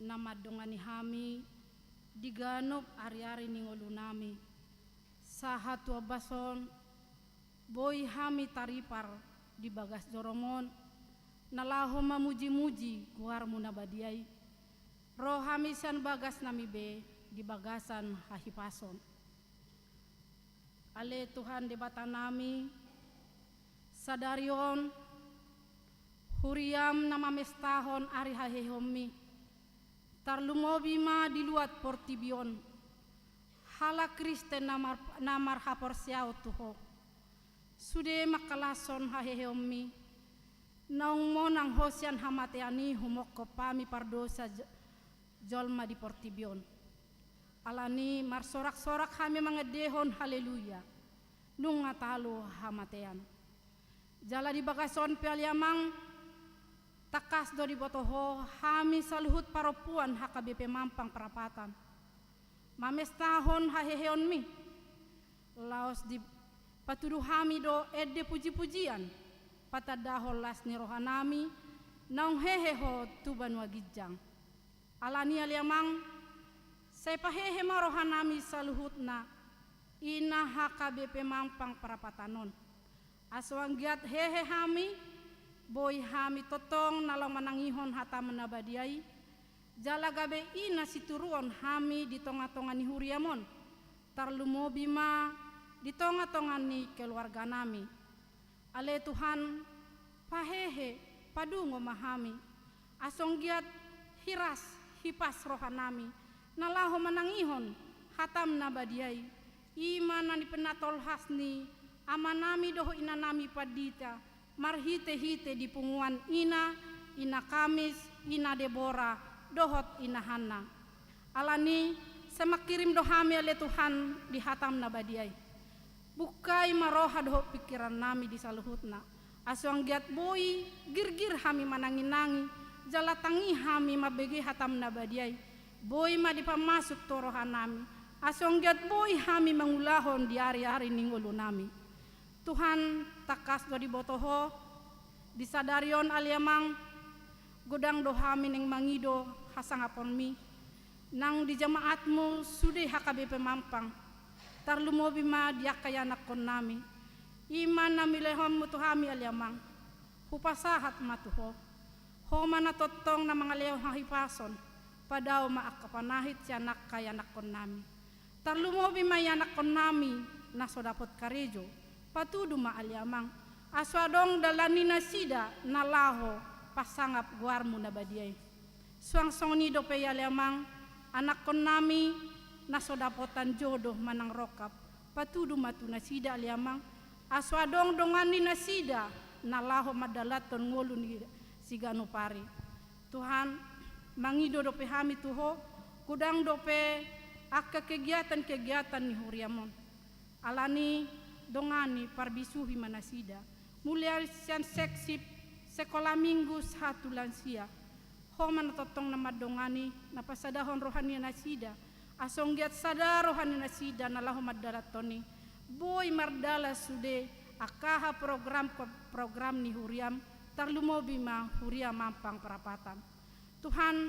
na mandongani hami di ganup ari-ari ni ngolunami. Sahat tu ombas on, boi hami taripar di bagas jorom on, na laho mamuji-muji goarmu na badia i. Ro hami sian bagasnami be di bagasan hahipason. Ale Tuhan Debatanami, sadari on, huriam na mamestahon ari haheheonmi, tarlumobi ma di luat portibi on, halak Kristen na mar-, na marhaporseaon tu Ho. Sude mangkalashon haheheonmi, naung monang Ho sian hamatean i humongkop hami pardosa j-, jolma di portibi on. Alani marsorak-sorak hami mangendehon haleluya, nunga talu hamatean. Jala di bagas on pe ale Amang, tangkas do diboto Ho hami saluhut parompuan H K B P Mampang Prapatan, mamestahon haheheonmi. Laos dipatudu hami do ende puji-pujian, patandahon las ni rohanami, naung hehe Ho tu banua ginjang. Alani ale Amang, sai pahehe ma rohanami saluhutna, ina H K B P Mampang Prapatan on. Asa anggiat hehe hami, boi hami tongtong na laho manangihon hatam na badia i, jala gabe ina situruon hami di tonga-tonga ni huriam on, tarlumobi ma di tonga-tonga ni keluarganami. Ale Tuhan, pahehe, padungo ma hami, asa anggiat hiras, hipas rohanami, na laho manangihon hatam na badia i, i ma na pinatolhas ni amanami dohot inanami pandita, marhite-hite di punguan ina, ina Kamis, ina Debora, dohot ina Hanna. Alani, sai mangkirim do hami ale Tuhan di hatam na badia i. Bukai ma roha dohot pingkirannami di saluhutna. Asa anggiat boi girgir hami manangi-nangi, jala tangi hami mambege hatam na badia i. Boi ma dipamasuk tu rohanami. Asa anggiat boi hami mangulahon di ari-ari ni ngolunami. Tuhan, tangkas do diboto Ho, di sadari on ale Amang, godang do hami naeng mangido hasangaponmi, nang di jamaatmu sude H K B P Mampang, tarlumobi ma di angka ianakkonnami, i ma na nilehonmu tu hami ale Amang, hupasahat ma tu Ho, Ho ma na tongtong na mangalehon hahipason, padao ma angka panahit sian angka ianakkonnami. Tarlumobi ma ianakkonnami na so dapot karejo, patudu ma ale Amang, asa adong dalan ni nasida na laho pasangap goarmu na badia i. Suang songon i dope i ale Amang, anakkonnami na so dapotan jodoh manang rongkap, patudu ma tu nasida ale Amang, asa adong dongan ni nasida na laho mandalanhon ngolu ni siganup ari. Tuhan, mangido dope hami tu Ho, godang dope angka kegiatan-kegiatan ni huriam on. Alani dongani, parbisuhi ma nasida. Mulai sian seksi sekolah minggu sahat tu lansia. Ho ma na tongtong na mandongani, na pasadahon roha ni nasida. Asa anggiat sada roha ni nasida na laho mandalanhon i. Boi mardalan sude angka aha program, program ni huriam, tarlumobi ma huria Mampang Prapatan. Tuhan,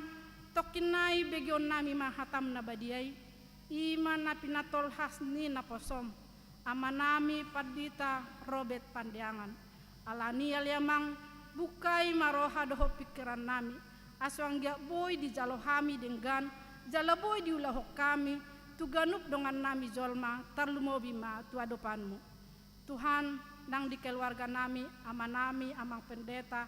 tongkin nai begeonnami ma hatam na badia i, i ma na pinatolhas ni naposom, amanami Pandita Robert Pandeangan. Alani ale Amang, bukai ma roha dohot pingkirannami, asa anggiat boi dijalo hami denggan, jala boi diulahon hami, tu ganup dongannami jolma, tarlumobi ma tu adopanmu. Tuhan, nang di keluarga nami, ama nami, amang pendeta,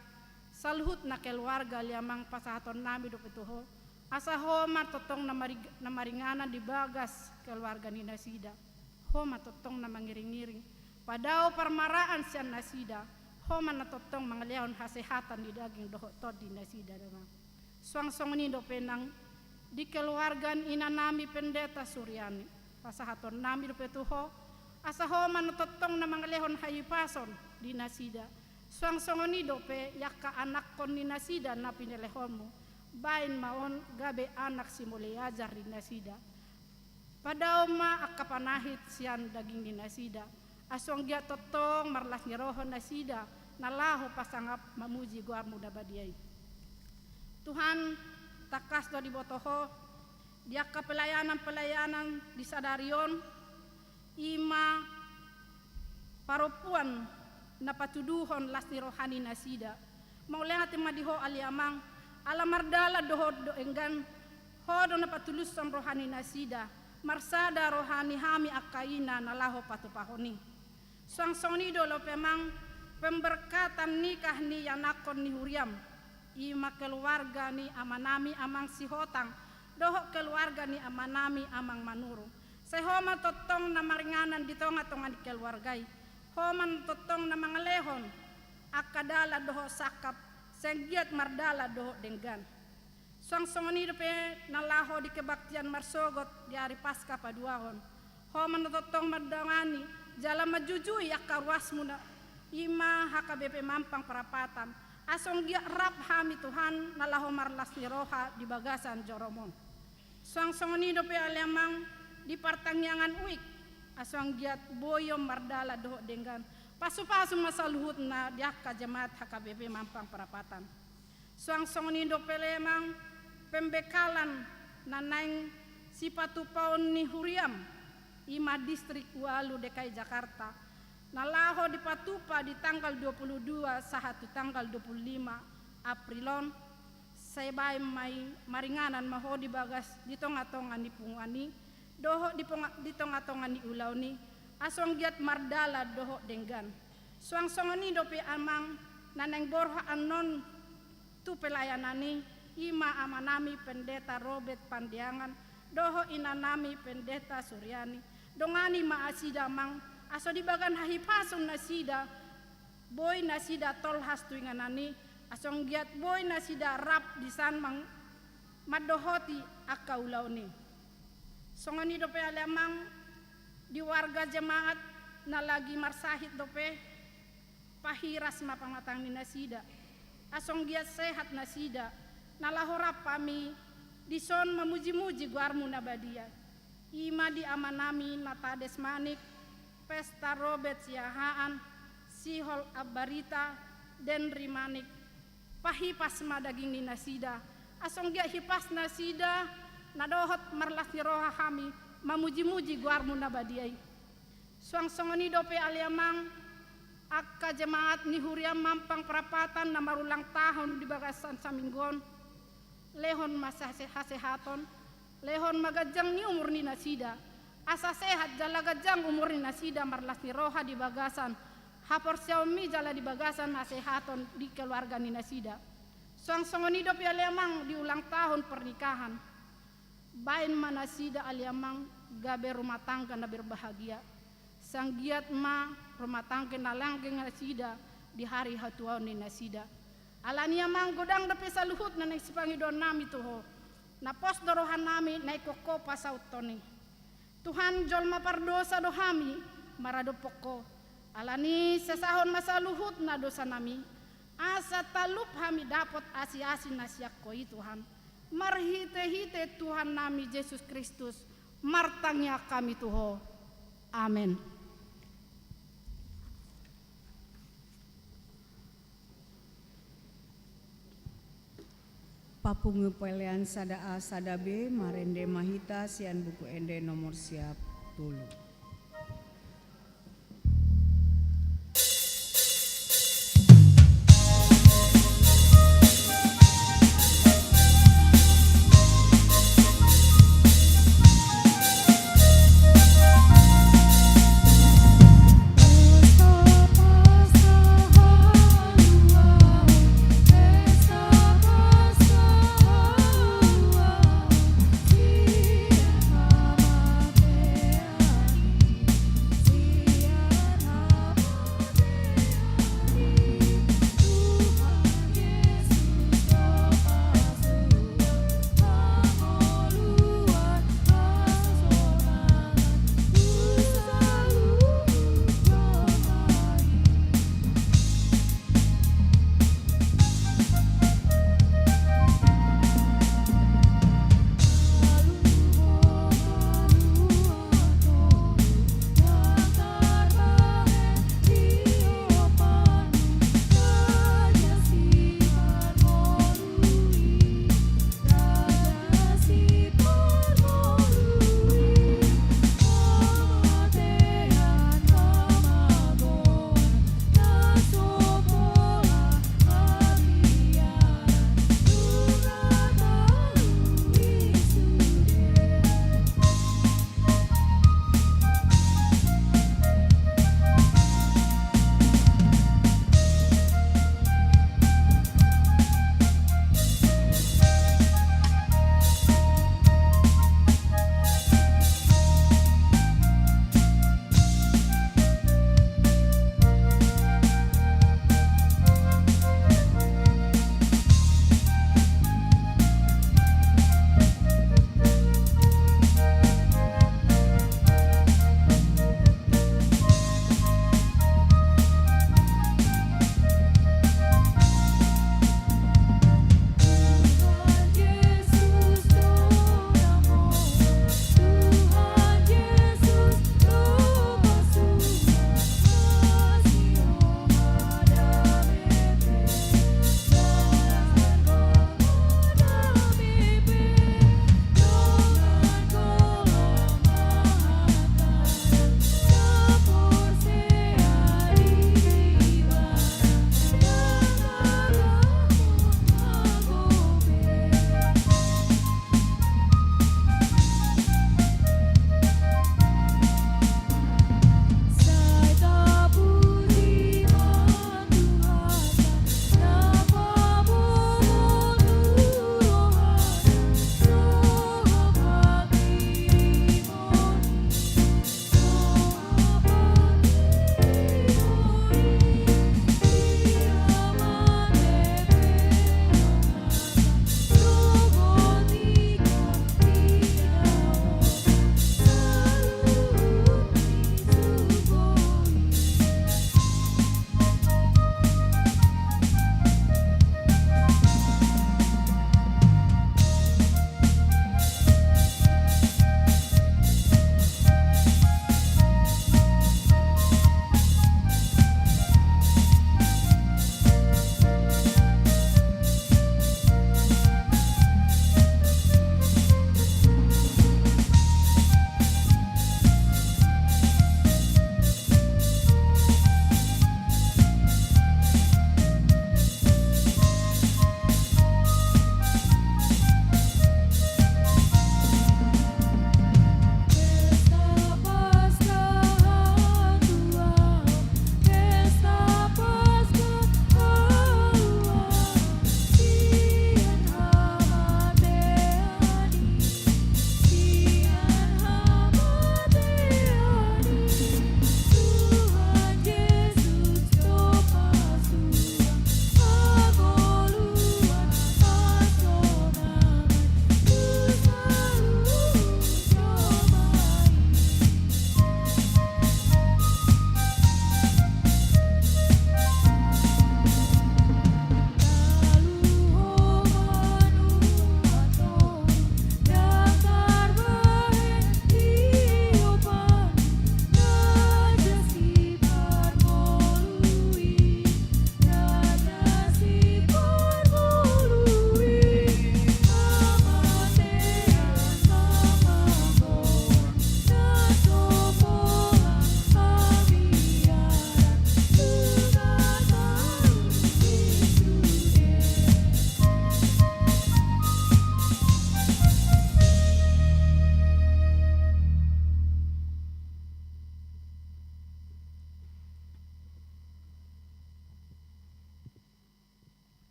saluhutna keluarga ale amang pasahaton nami dope tu ho, asa ho ma tongtong na mari-, na maringanan di bagas keluarga ni nasida. Ho ma tongtong na mangiring-iring padao parmaraan sian nasida. Ho ma na tongtong mangalehon hasehatan di daging dohot tondi nasida, damang. Suang songon i dope nang di keluarga ni ina nami pendeta Suryani, pasahaton nami dope tu ho, asa ho ma na tongtong na mangalehon hahipason di nasida. Suang songon i dope angka anakkon ni nasida na pinelehonmu, baen ma on gabe anak simulei ajar di nasida. Padao ma angka panahit sian daging ni nasida, asa anggiat tongtong marlas ni roha nasida na laho pasangap mamuji goarmu na badia i. Tuhan, tangkas do diboto ho di angka pelayanan-pelayanan di sadari on, i ma parompuan na patuduhon las ni roha ni nasida. Mauliate ma di ho ale amang, ala mardalan dohot denggan, ho do na patulushon roha ni nasida, marsada roha ni hami angka ina na laho patupahon i. Suang songon i do dope amang, pemberkatan nikah ni anakkon ni huriam, i ma keluarga ni ama nami amang Sihotang dohot keluarga ni ama nami amang Manurung. Sai ho ma tongtong na maringanan di tonga-tonga ni keluarga i. Ho ma tongtong na mangalehon angka dalan dohot sangkap, sai anggiat mardalan dohot denggan. Suang songon i dope na laho di kebaktian marsogot di ari Paska paduahon. Ho ma na tongtong mandongani jala manjujui angka ruasmu na, i ma H K B P Mampang Prapatan. Asa anggiat rap hami Tuhan na laho marlas ni roha di bagasan joroM on. Suang songon i dope ale amang di partangiangan uik, asa anggiat boi on mardalan dohot denggan. Pasu-pasu ma saluhutna di angka jemaat H K B P Mampang Prapatan. Suang songon i dope ale amang pembekalan na naeng sipatupaon ni huriam, i ma Distrik Ualu D K I Jakarta, na laho dipatupa di tanggal dua puluh dua sahat tu tanggal dua puluh lima April on, sai baen ma i, maringanan ma ho di bagas di tonga-tonga ni punguan i, dohot di ponga-, di tonga-tonga ni ulaon i, asa anggiat mardalan dohot denggan. Suang songon i dope amang na naeng borhat annon tu pelayanan i, i ma ama nami Pendeta Robert Pandiangan dohot ina nami Pendeta Suryani. Dongani ma nasida amang, asa di bagas hahipason nasida, boi nasida tolhas tu inganan i, asa anggiat boi nasida rap disan mang-, mandohoti angka ulaon i. Songon i dope ale amang di warga jemaat na lagi marsahit dope, pahiras ma pamatang ni nasida, asa anggiat sehat nasida, na laho rap hami dison mamuji-muji goarmu na badia. I ma di ama nami Natades Manik, Pesta Robert Siahaan, Sihol Ambarita, Denri Manik, pahipas ma daging ni nasida, asa anggiat hipas nasida, na dohot marlas ni roha hami mamuji-muji goarmu na badia i. Suang songon i dope ale amang, angka jemaat ni huria Mampang Prapatan na marulang tahun di bagasan saminggu on, lehon ma sase-, hasehaton, lehon ma ganjang ni umur ni nasida, asa sehat jala ganjang umur ni nasida marlas ni roha di bagasan haporseaonmi jala di bagasan hasehaton di keluarga ni nasida. Suang songon i dope ale amang di ulang tahun pernikahan. Baen ma nasida ale amang gabe rumah tangga na berbahagia. Sai anggiat ma rumah tangga na langgeng nasida di hari hatuaon ni nasida. Alani i amang godang dope saluhutna naeng sipangidoan nami tu ho. Na pos do roha nami na ingkon ho pasauthon i. Tuhan, jolma pardosa do hami maradophon ho. Alani i sesahon ma saluhutna dosa nami, asa talup hami dapot asi-asi na sian ho i Tuhan. Marhite-hite Tuhan nami Jesus Kristus, martangiang hami tu ho. Amen. Papungu pelean sada A sada B, marende ma hita sian buku ende nomor sia pulu.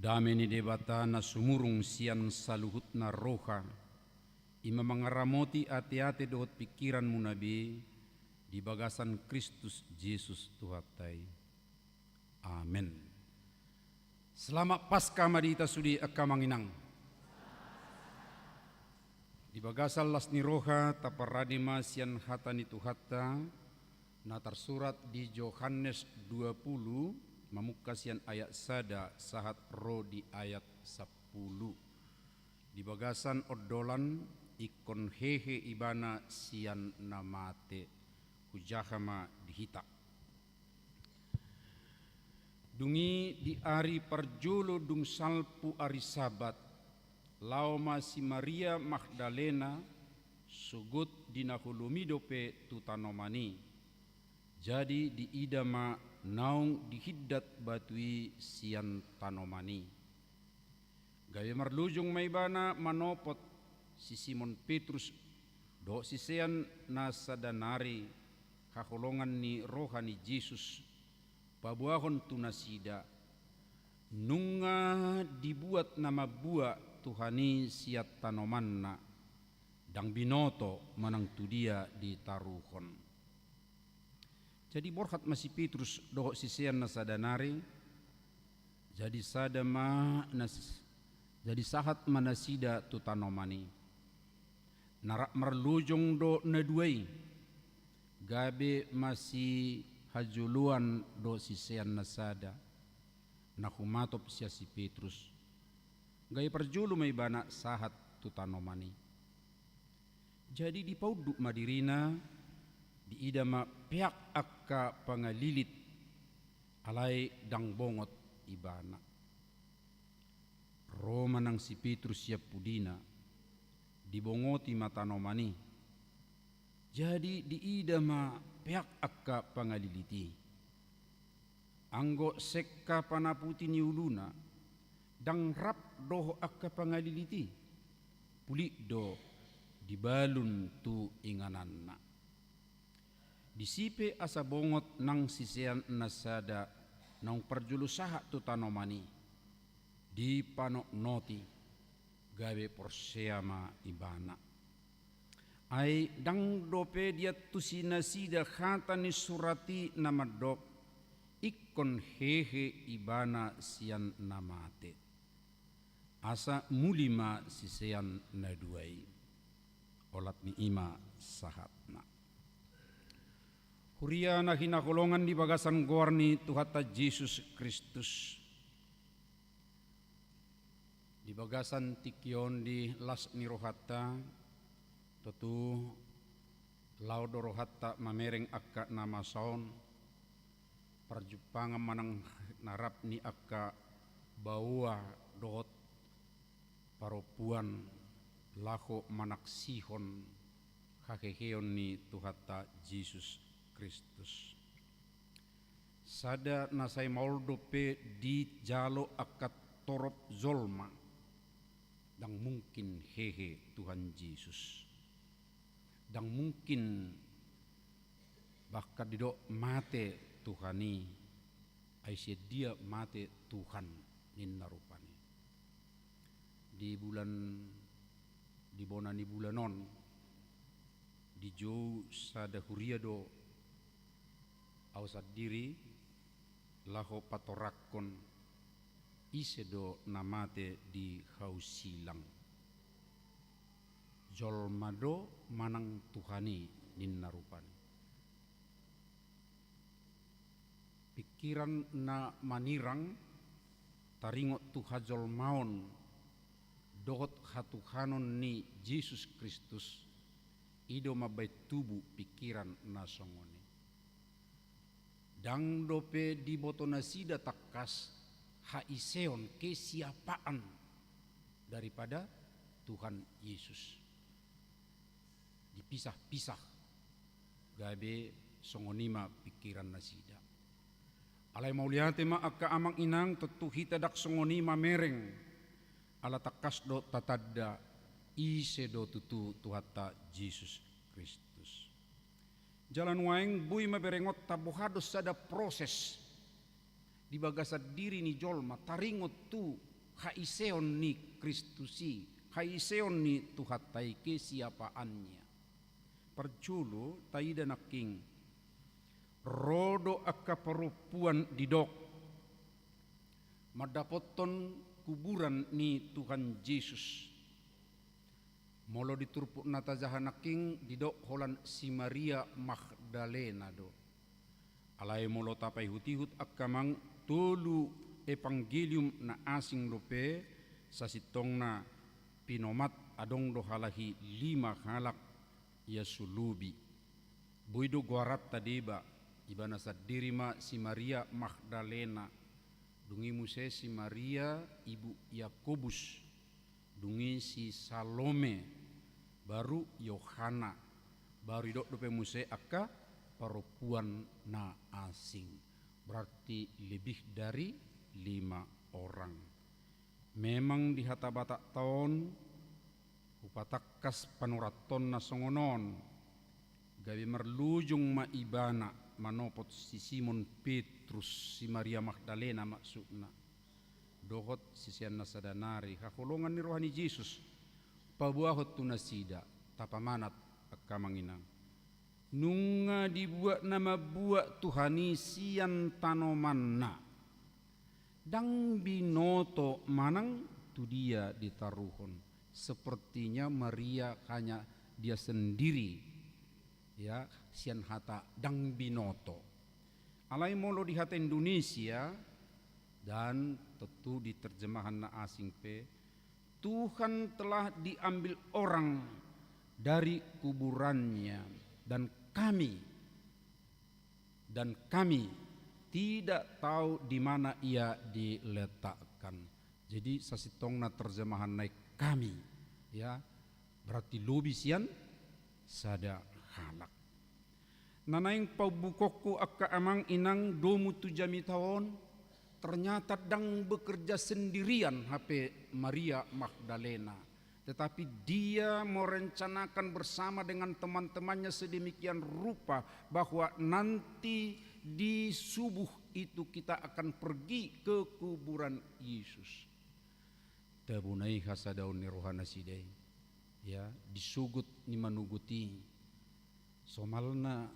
Dame ni Debata na sumurung sian saluhutna roha, i ma mangaramoti ateate dohot pingkiranmuna be di bagasan Kristus Jesus Tuhanta i. Amen. Selamat Paskah ma di hita sude angka amang inang. Di bagasan las ni roha, taparade ma sian hata ni Tuhanta, na tarsurat di Johannes dua pulu, mamungka sian ayat sada sahat ro di ayat sampulu. Di bagasan ondolan, ingkon hehe Ibana sian na mate. Hujaha ma di hita. Dung i di ari parjolo dung salpu ari Sabat, laho ma si Maria Magdalena, sogot di na holom i dope tu tanoman i. Jadi diida ma naung dihindat batu i sian tanoman i. Gabe marlujung ma ibana manopot si Simon Petrus dohot sisean na sada nari haholongan ni roha ni Jesus, paboahon tu nasida, nunga dibuat na mambuat Tuhan i sian tanomanna, ndang binoto manang tu dia ditaruhon. Jadi borhat ma si Petrus dohot sisean na sada nari, jadi sada ma nas-, jadi sahat ma nasida tu tanoman i. Na rap marlujung do na dua i, gabe masihajoloan do sisean na sada, na humatop sian si Petrus. Gabe parjolo ma ibana sahat tu tanoman i. Jadi dipaunduk ma dirina, diida ma peak angka pangalilit, alai ndang bongot ibana. Ro ma nang si Petrus sian pudina, dibongoti ma tanoman i. Jadi diida ma peak angka pangalilit i. Anggo sengka panaputi ni uluna, ndang rap dohot angka pangalilit i, pulik do dibalun tu ingananna. Disi pe asa bongot nang sisean na sada naung parjolo sahat tu tanoman i, dipanotnoti, gabe porsea ma ibana. Ai ndang dope diantusi nasida hata ni surat i na mandok, ingkon hehe ibana sian na mate. Asa muli ma sisean na dua i. Olat ni i ma sahatna. Huria na hinaholongan di bagasan goar ni Tuhanta Jesus Kristus. Di bagasan tingki on di las ni rohanta, tontu laho do rohanta mamereng angka na masa on, parjumpangan manang na rap ni angka baoa dohot parompuan laho manaksihon haheheon ni Tuhanta Jesus Kristus. Sada na sai maol dope dijalo angka torop jolma, ndang mungkin hehe Tuhan Jesus. Ndang mungkin bahkan didok mate Tuhan i, ai sian dia mate Tuhan ninna rupani. Di bulan, di bona ni bulan on, dijou sada huria do au sandiri laho patoranghon ise do na mate di hau silang. Jolma do manang Tuhan i ninna rupani. Pingkiran na manirang taringot tu hajolmaon dohot hatuhanon ni Jesus Kristus, i do mambahen tubu pingkiran na songon i. Ndang dope diboto nasida tangkas haiseon, kesiapaan daripada Tuhan Yesus. Dipisah-pisah, gabe songon i ma pingkiran nasida. Alai mauliate ma angka amang inang, tontu hita ndang songon i mamereng, ala tangkas do tatanda ise do tutu Tuhanta Jesus Kristus. Jala nuaeng boi ma berengonta boha do sada proses di bagasan diri ni jolma taringot tu haiseon ni Kristus i, haiseon ni Tuhanta i, kesiapaannya. Parjolo taida nangkin, ro do angka parompuan didok mandapothon kuburan ni Tuhan Jesus. Molo di turpuk na tajaha nangkin didok holan si Maria Magdalena do. Alai molo tapaihut-ihut angka amang, tolu Evangelium na asing dope, sasintongna pinomat adong do halahi lima halak ia so lobi. Boi do goaranta deba, ibana sandiri ma si Maria Magdalena, dung i muse si Maria ibu Yakobus, dung i si Salome, baru Yohana, baru idok dope muse angka parompuan na asing. Berarti lebih dari lima orang. Memang di hata Batakta on, hupatangkas panuratonna songon on, gabe marlujung ma ibana manopot si Simon Petrus, si Maria Magdalena maksudna, dohot siseanna sada nari, haholongan ni roha ni Jesus, paboahon tu nasida. Tapamanat angka amang inang. Nunga dibuat na mambuat Tuhan i sian tanomanna, ndang binoto manang tu dia ditaruhon. Sepertinya Maria hanya dia sendiri, ya, sian hata ndang binoto. Alai molo di hata Indonesia, dan tentu di terjemahan na asing pe, Tuhan telah diambil orang dari kuburannya, dan kami, dan kami tidak tahu di mana ia diletakkan. Jadi sasintongna terjemahan na i kami, ya, berarti lobi sian sada halak. Na naeng paumbukonku angka amang inang domu tu jamita on, ternyata ndang bekerja sendirian hape Maria Magdalena, tetapi dia merencanakan bersama dengan teman-temannya sedemikian rupa bahwa nanti di subuh itu kita akan pergi ke kuburan Yesus. Tabo na i hasadaon ni roha nasida i, ya, di sogot ni manogot i, somalna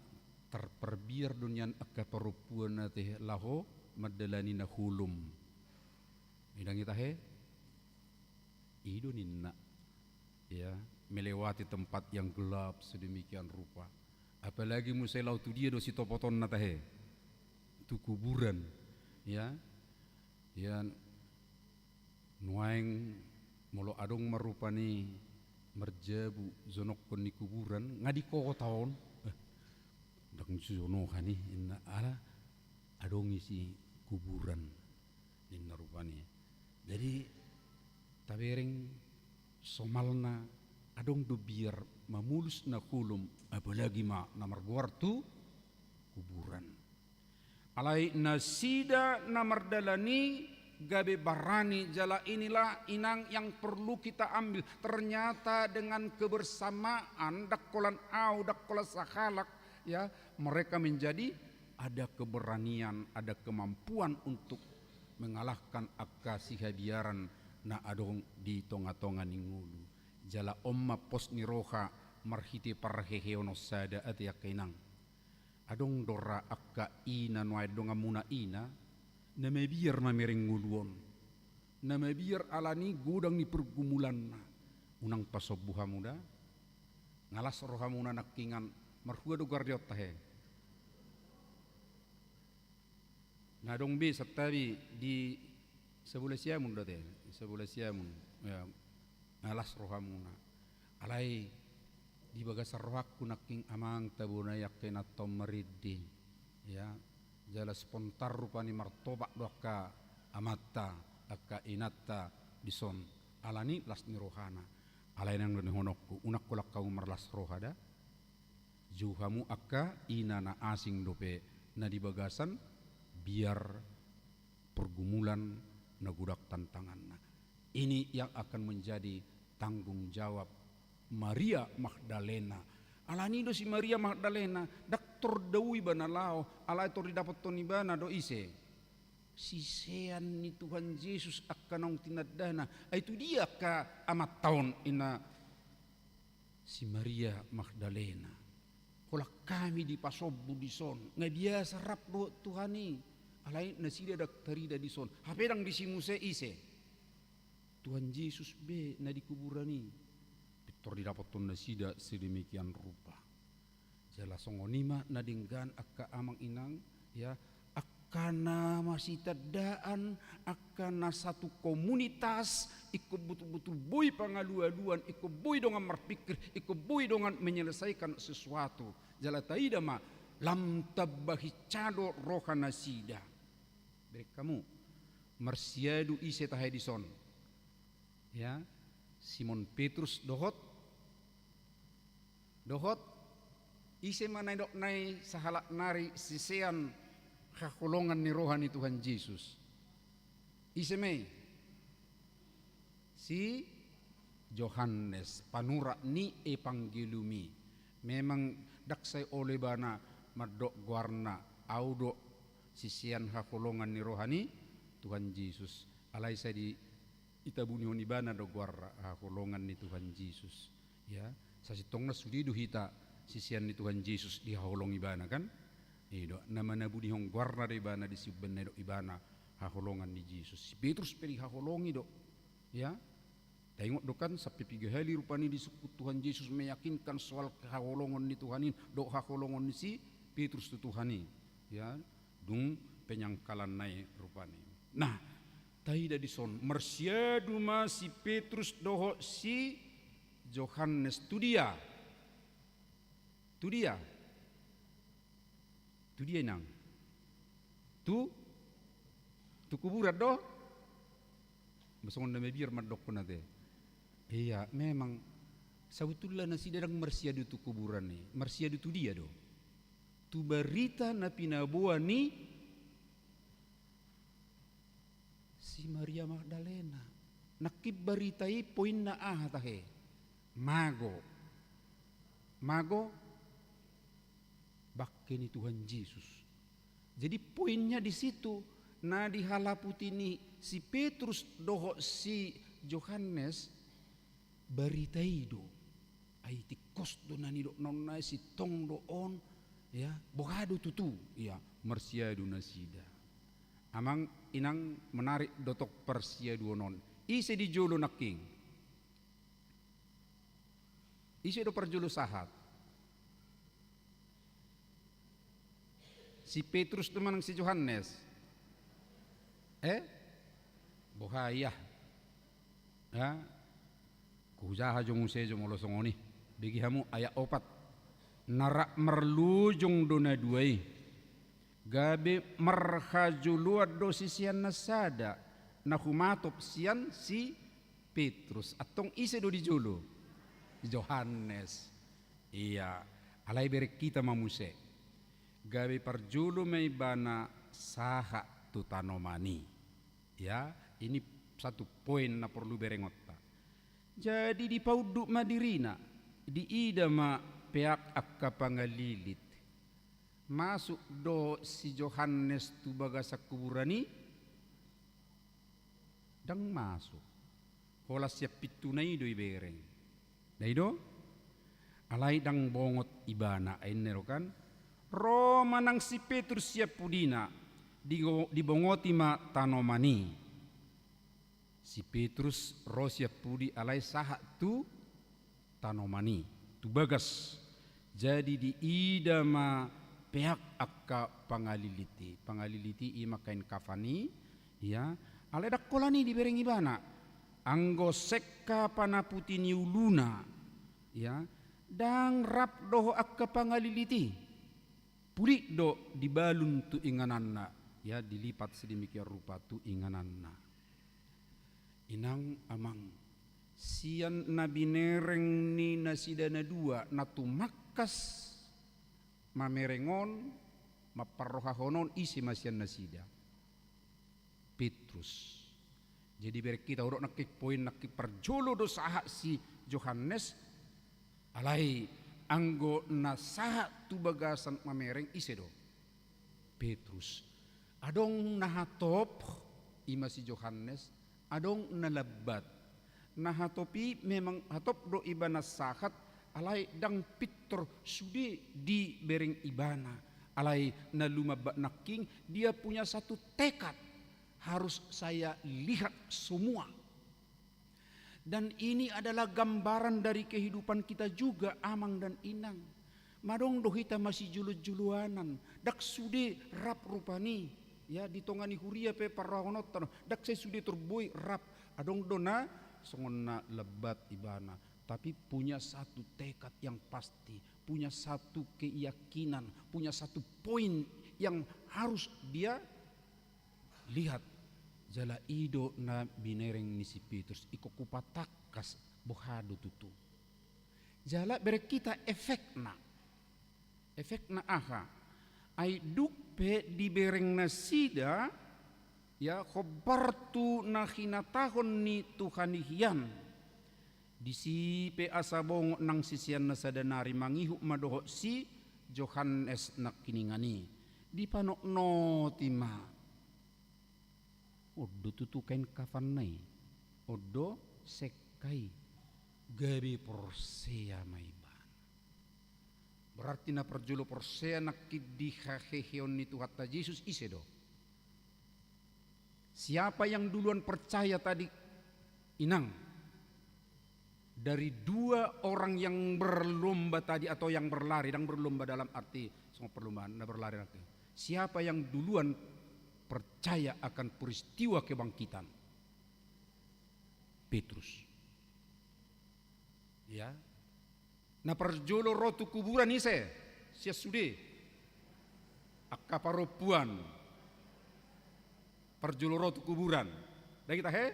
tarparbiar do nian angka parompuan ate laho mandalani na holom. Ndang i tahe? I do ninna, ya, melewati tempat yang gelap sedemikian rupa. Apalagi muse laho tu dia do sitopotonna tahe? Tu kuburan, ya. Ya, nuaeng molo adong ma rupani marjabu jonokhon ni kuburan, nga di kota on, eh, ndang jonohan i, ninna, ala adong isi kuburan, ninna rupani. Jadi tabereng somalna adong do biar mamolus na holom, apalagi ma na margoar tu kuburan. Alai nasida na mardalan i gabe barani, jala inilah inang yang perlu kita ambil. Ternyata dengan kebersamaan, ndang holan au, ndang holan sahalak, ya, mereka menjadi ada keberanian, ada kemampuan untuk mengalahkan angka sihabiaran na adong di tonga-tonga ni ngolu. Jala on ma pos ni roha marhite parheheon on sada ate angka inang. Adong do ra angka ina nuaeng donganmuna ina, na mabiar mamereng ngolu on. Na mabiar alani godang ni pergumulanna. Unang pasombu hamu da. Nga las rohamuna nangkiningan, marhua do goar ni on tahe? Na adong be santabi di sabola siamun do ate, sabola siamun, ya, nga las rohamuna. Alai di bagasan rohangku nangkin amang tabo na i angka inanta on marende, ya, jala spontan rupani martopak do angka amanta, angka inanta dison, alani las ni rohana. Alai nang do nihononku, unang holan hamu marlas roha da. Jou hamu angka ina na asing dope na di bagasan biar pergumulan na godang tantanganna. Ini yang akan menjadi tanggung jawab Maria Magdalena. Alani do si Maria Magdalena, ndang tor dao ibana laho, alai tor didapothon ibana do ise? Sisean ni Tuhan Jesus angka naung tinandana, ai tu dia angka amanta on, ninna si Maria Magdalena. Holan hami dipasombu dison, nga biasa rap dohot Tuhan i. Alai nasida ndang tarida dison. Hape ndang disi muse ise? Tuhan Jesus be na di kuburan i. Pintor didapothon nasida sedemikian rupa. Jala songon i ma na denggan angka amang inang, ya, angka na masitandaan, angka na satu komunitas, ingkon botul-botul boi pangalualuan, ingkon boi dongan marpikir, ingkon boi dongan menyelesaikan sesuatu. Jala taida ma, lam tamba hinsa do roha nasida. Bereng hamu, marsiadu ise tahe dison? Ya, Simon Petrus dohot, dohot, ise ma na nidok nai sahalak nari sisean haholongan ni roha ni Tuhan Jesus? Ise ma i? Si Johannes, panurat ni Evangelium i. Memang ndang sai olo ibana mandok goarna, au do sisean haholongan ni roha ni Tuhan Jesus. Alai sai di itabunihon ibana do goarna haholongan ni Tuhan Jesus. Ya, sasintongna sude do hita sisean ni Tuhan Jesus dihaholongi ibana, kan? I do, na manabunihon goarna do ibana di siumbaen na didok ibana haholongan ni Jesus. Si Petrus pe dihaholongi do. Ya. Taingot do kan, sampe piga hali rupani disungkun Tuhan Jesus meyakinkan soal kehaholongon ni Tuhan i, dohot haholongon ni si Petrus tu Tuhan i. Ya. Dung penyangkalanna i rupani. Nah, taida dison, marsiadu ma si Petrus dohot si Johannes tu dia? Tu dia? Tu dia, inang? Tu, tu kuburan do? Ba songon na mabiar mandokkon ate. Ia, memang, sabotulna nasida ndang marsiadu tu kuburan i, marsiadu tu dia do? Tu barita na pinaboa ni si Maria Magdalena. Nangkin barita i poinna aha tahe? Mago. Mago bangke ni Tuhan Jesus. Jadi poinnya di situ, na dihalaputi ni si Petrus dohot si Johannes, barita i do. Ai tingkos do na nidok na on, na sintong do on, ya, boha do tutu, ya, marsiadu nasida. Amang inang, menarik do tong parsiaduon on. Ise di jolo nangkin? Ise do parjolo sahat? Si Petrus do manang si Johannes? Eh? Boha ia? Ha? Hujaha jo muse jo molo songon i. Bege hamu ayat opat. Na rap marlojong do na dua i. Gabe marhajoloan do sisean na sada, na humatop sian si Petrus. Antong ise do di jolo? Johannes. Ia, alai bereng hita ma muse. Gabe parjolo ma ibana sahat tu tanoman i. Ya, ini satu poin na porlu berengonta. Jadi dipaunduk ma dirina, diida ma peak angka pangalilit. Masuk do si Johannes tu bagasan kuburan i? Ndang masuk. Holan sian pintuna i do ibereng. Ndai do? Alai ndang bongot ibana, ai ninna do kan? Ro ma nang si Petrus sian pudina, digo-, dibongoti ma tanoman i. Si Petrus ro sian pudi alai sahat tu tanoman i, tu bagas. Jadi diida ma peak angka pangalilit i. Pangalilit i ima kain kafan i, ya. Alai ndang holan i dibereng ibana. Anggo sengka panaputi ni uluna, ya, ndang rap dohot angka pangalilit i. Pulik do dibalun tu ingananna, ya, dilipat sedemikian rupa tu ingananna. Inang amang, sian na binereng ni nasida na dua, na tumangkas mamereng on, mamparrohahon on, ise ma sian nasida? Petrus. Jadi bereng hita, hudok nangkin poin nangkin parjolo do sahat si Johannes, alai anggo na sahat tu bagasan mamereng ise do? Petrus. Adong na hatop, i ma si Johannes, adong na lambat. Na hatop i memang hatop do ibana sahat, alai ndang pintor sude dibereng ibana. Alai na lumambat nangkin, dia punya satu tekad, harus saya lihat semua. Dan ini adalah gambaran dari kehidupan kita juga, amang dan inang. Madong do hita masijolo-joloanan, ndang sude rap rupani, ya, di tonga ni huria pe parrohahononta do, ndang sai sude torboi rap, adong do na songon na lambat ibana, tapi punya satu tekad yang pasti, punya satu keyakinan, punya satu poin yang harus dia lihat, jala i do na binereng ni si Petrus, ingkon hupatangkas boha do tutu. Jala bereng hita efekna. Efekna aha? Ai dung pe dibereng nasida, ya, hombar tu na hinatahon ni Tuhan i hian. Disi pe asa bongot nang siseanna sada nari, mangihut ma dohot si Johannes nangkiningan i. Dipanotnoti ma. On do tutu kain kafanna i. On do sekka i. Gabe porsea ma ibana. Berarti na parjolo porsea nangkin di haheheon ni Tuhanta Jesus ise do? Siapa yang duluan percaya tadi, inang? Dari dua orang yang berlomba tadi atau yang berlari, ndang berlomba dalam arti songon perlombaan, na berlari nangkin. Siapa yang duluan percaya akan peristiwa kebangkitan? Petrus. Ya. Na parjolo ro tu kuburan ise? Sian sude? Angka parompuan. Parjolo ro tu kuburan. Ndang i tahe?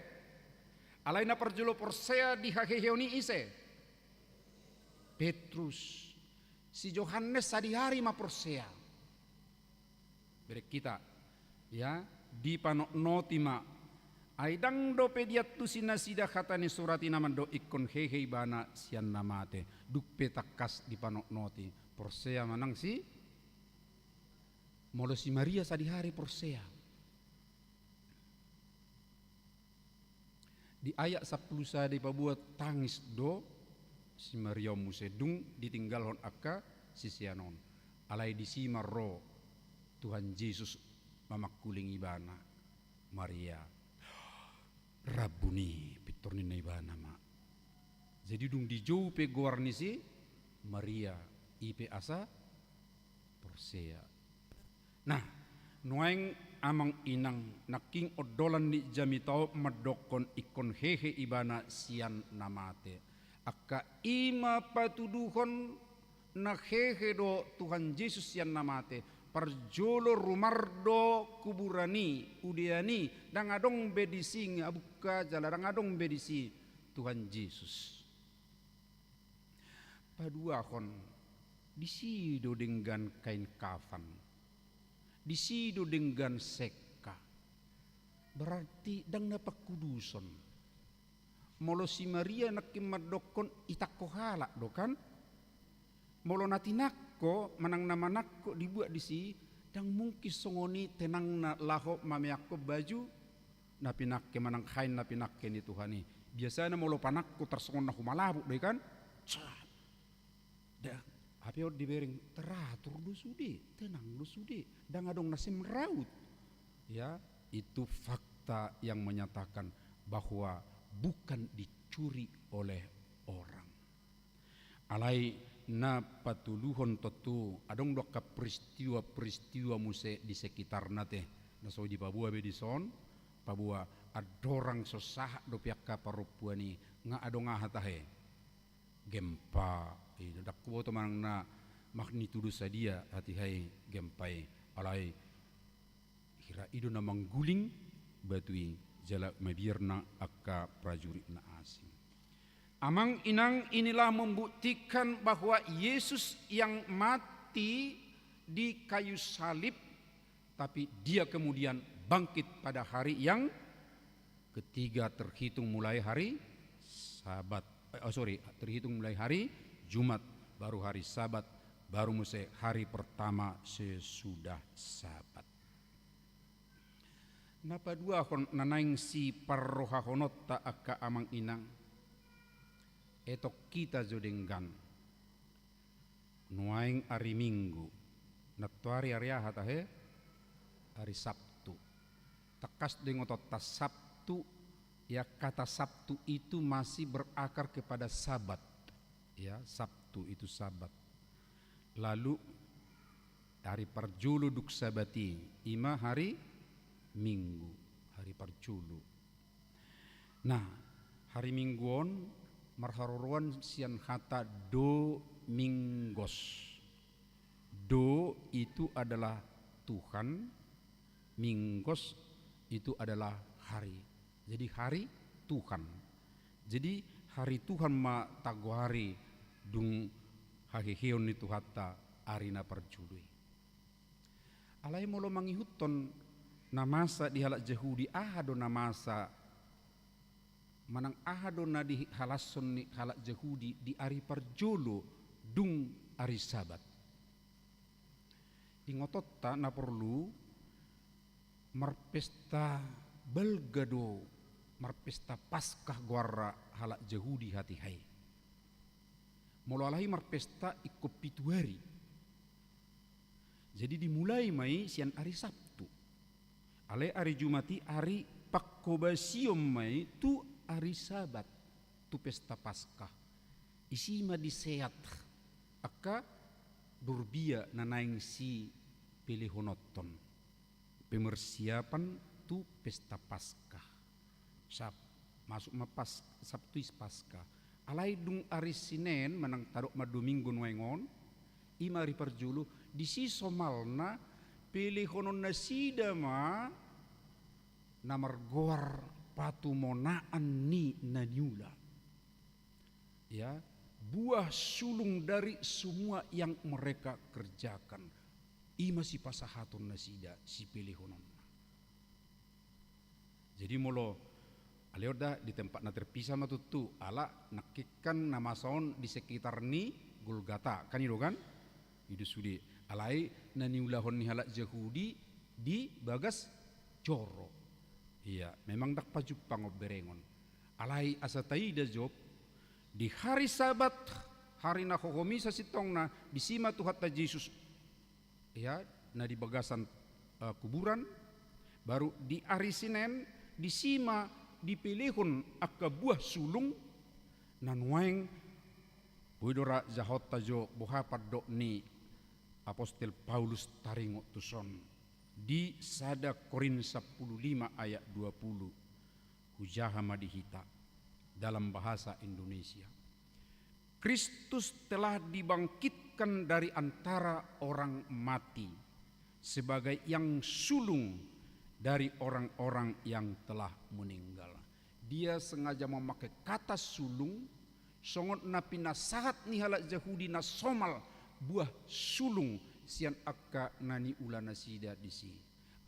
Alai na parjolo porsea di haheheon i ise? Petrus. Si Johannes sadihari ma porsea. Bereng hita, ya, dipanotnoti ma. Ai ndang dope diantusi nasida hata ni surat i na mandok ingkon hehe ibana sian na mate. Dung pe tangkas dipanotnoti, porsea ma nang si, molo si Maria sadihari porsea. Di ayat sampulu sada dipaboa tangis do si Maria on muse dung ditinggalhon angka sisean on. Alai disi ma ro Tuhan Jesus mamangkuling ibana, Maria. Rabbuni, pintor ninna ibana ma. Jadi dung dijou pe goar ni si Maria, i pe asa porsea. Nah, nuaeng amang inang, nangkin ondolan ni jamita on mandokkon ingkon hehe ibana sian na mate. Angka i ma patuduhon na hehe do Tuhan Jesus sian na mate. Parjolo rumar do kuburan i, udean i, ndang adong be disi, nga bungka jala ndang adong be disi Tuhan Jesus. Paduahon, disi do denggan kain kafan, disi do denggan sekka. Berarti ndang na pangkuduson. Molo si Maria nangkin mandokkon itangko halak do kan? Molo na tinangko manang na manangko dibuat disi, ndang mungkin songon i tenangna laho mameakkon baju na pinangke manang kain na pinangke ni Tuhan i. Biasana molo panangko tarsongon na humalabuk do i kan? Cat. Ndang, hape on dibereng teratur do sude, tenang do sude, ndang adong na semraut. Ya, itu fakta yang menyatakan bahwa bukan dicuri oleh orang. Alai na patoluhon tontu, adong do angka peristiwa-peristiwa muse di sekitarna te, na so dipaboa be dison, paboa andorang so sahat dope angka parompuan i, nga adong aha tahe? Gempa, i, ndang huboto manang na magnitudo sadia hatiha i gempa i, alai hira i do na mangguling batu i jala mabiar nang angka prajurit na asing. Amang inang, inilah membuktikan bahwa Yesus yang mati di kayu salib, tapi dia kemudian bangkit pada hari yang ketiga terhitung mulai hari Sabat. Eh, oh, sorry, terhitung mulai hari Jumat, baru hari Sabat, baru muse hari pertama sesudah Sabat. Na paduahon na naeng siparrohahononta angka amang inang, etong hita jo denggan. Nuaeng ari Minggu, nantoari ari aha tahe? Ari Sabtu. Tangkas do ingotonta Sabtu, ya, kata Sabtu itu masih berakar kepada Sabat. Ya, Sabtu itu Sabat. Lalu ari parjolo dung Sabat i, ima hari Minggu, hari parjolo. Nah, hari Minggu on marharoroan sian hata Domingos. Do itu adalah Tuhan, mingos itu adalah hari. Jadi hari Tuhan. Jadi hari Tuhan ma tagoari dung haheheon ni Tuhanta ari na parjolo i. Alai molo mangihuthon na masa di halak Jahudi, aha do na masa manang aha do na dihalashon ni halak Jahudi di ari parjolo dung ari Sabat? Ingotonta na porlu, marpesta balga do, marpesta Paskah goarna halak Jahudi hatiha i. Molo alai marpesta ingkon pitu ari. Jadi dimulai ma i sian ari Sabtu. Alai ari Jumat i ari panghobasion ma i tu ari Sabat, tu pesta Paskah. Disi ma diseat angka dorbia na naeng sipelehononhon. Pemersiapan tu pesta Paskah. Sab-, masuk ma Pas-, Sabtu i Paskah. Alai dung ari Sinen manang tadok ma Dominggo nuaeng on, ima ari parjolo, disi somalna pelehonon nasida ma na margoar patumonaan ni na niula. Ya, buah sulung dari semua yang mereka kerjakan. Ima sipasahaton nasida, sipelehononna. Jadi molo, alai on da di tempat na terpisah ma tutu, ala nangkin kan na masa on di sekitar ni Golgata, kan i do kan? I do sude. Alai na niulahon ni halak Jahudi di bagas joro. Iya, memang ndang pajumpang on berengon. Alai asa taida jo, di hari Sabat, hari na hohom i sasintongna, disi ma Tuhanta Jesus, ya, na di bagasan, eh, kuburan, baru di ari Sinen, disi ma dipelehon angka buah sulung, na nuaeng, boi do ra jahonta jo boha pandok ni Apostel Paulus taringot tuson. Di sada Korint sampulu lima ayat dua pulu. Hujaha ma di hita dalam bahasa Indonesia. Kristus telah dibangkitkan dari antara orang mati sebagai yang sulung dari orang-orang yang telah meninggal. Dia sengaja memakai kata sulung, songon na pinasahat ni halak Jahudi na somal buah sulung sian angka na niula nasida disi.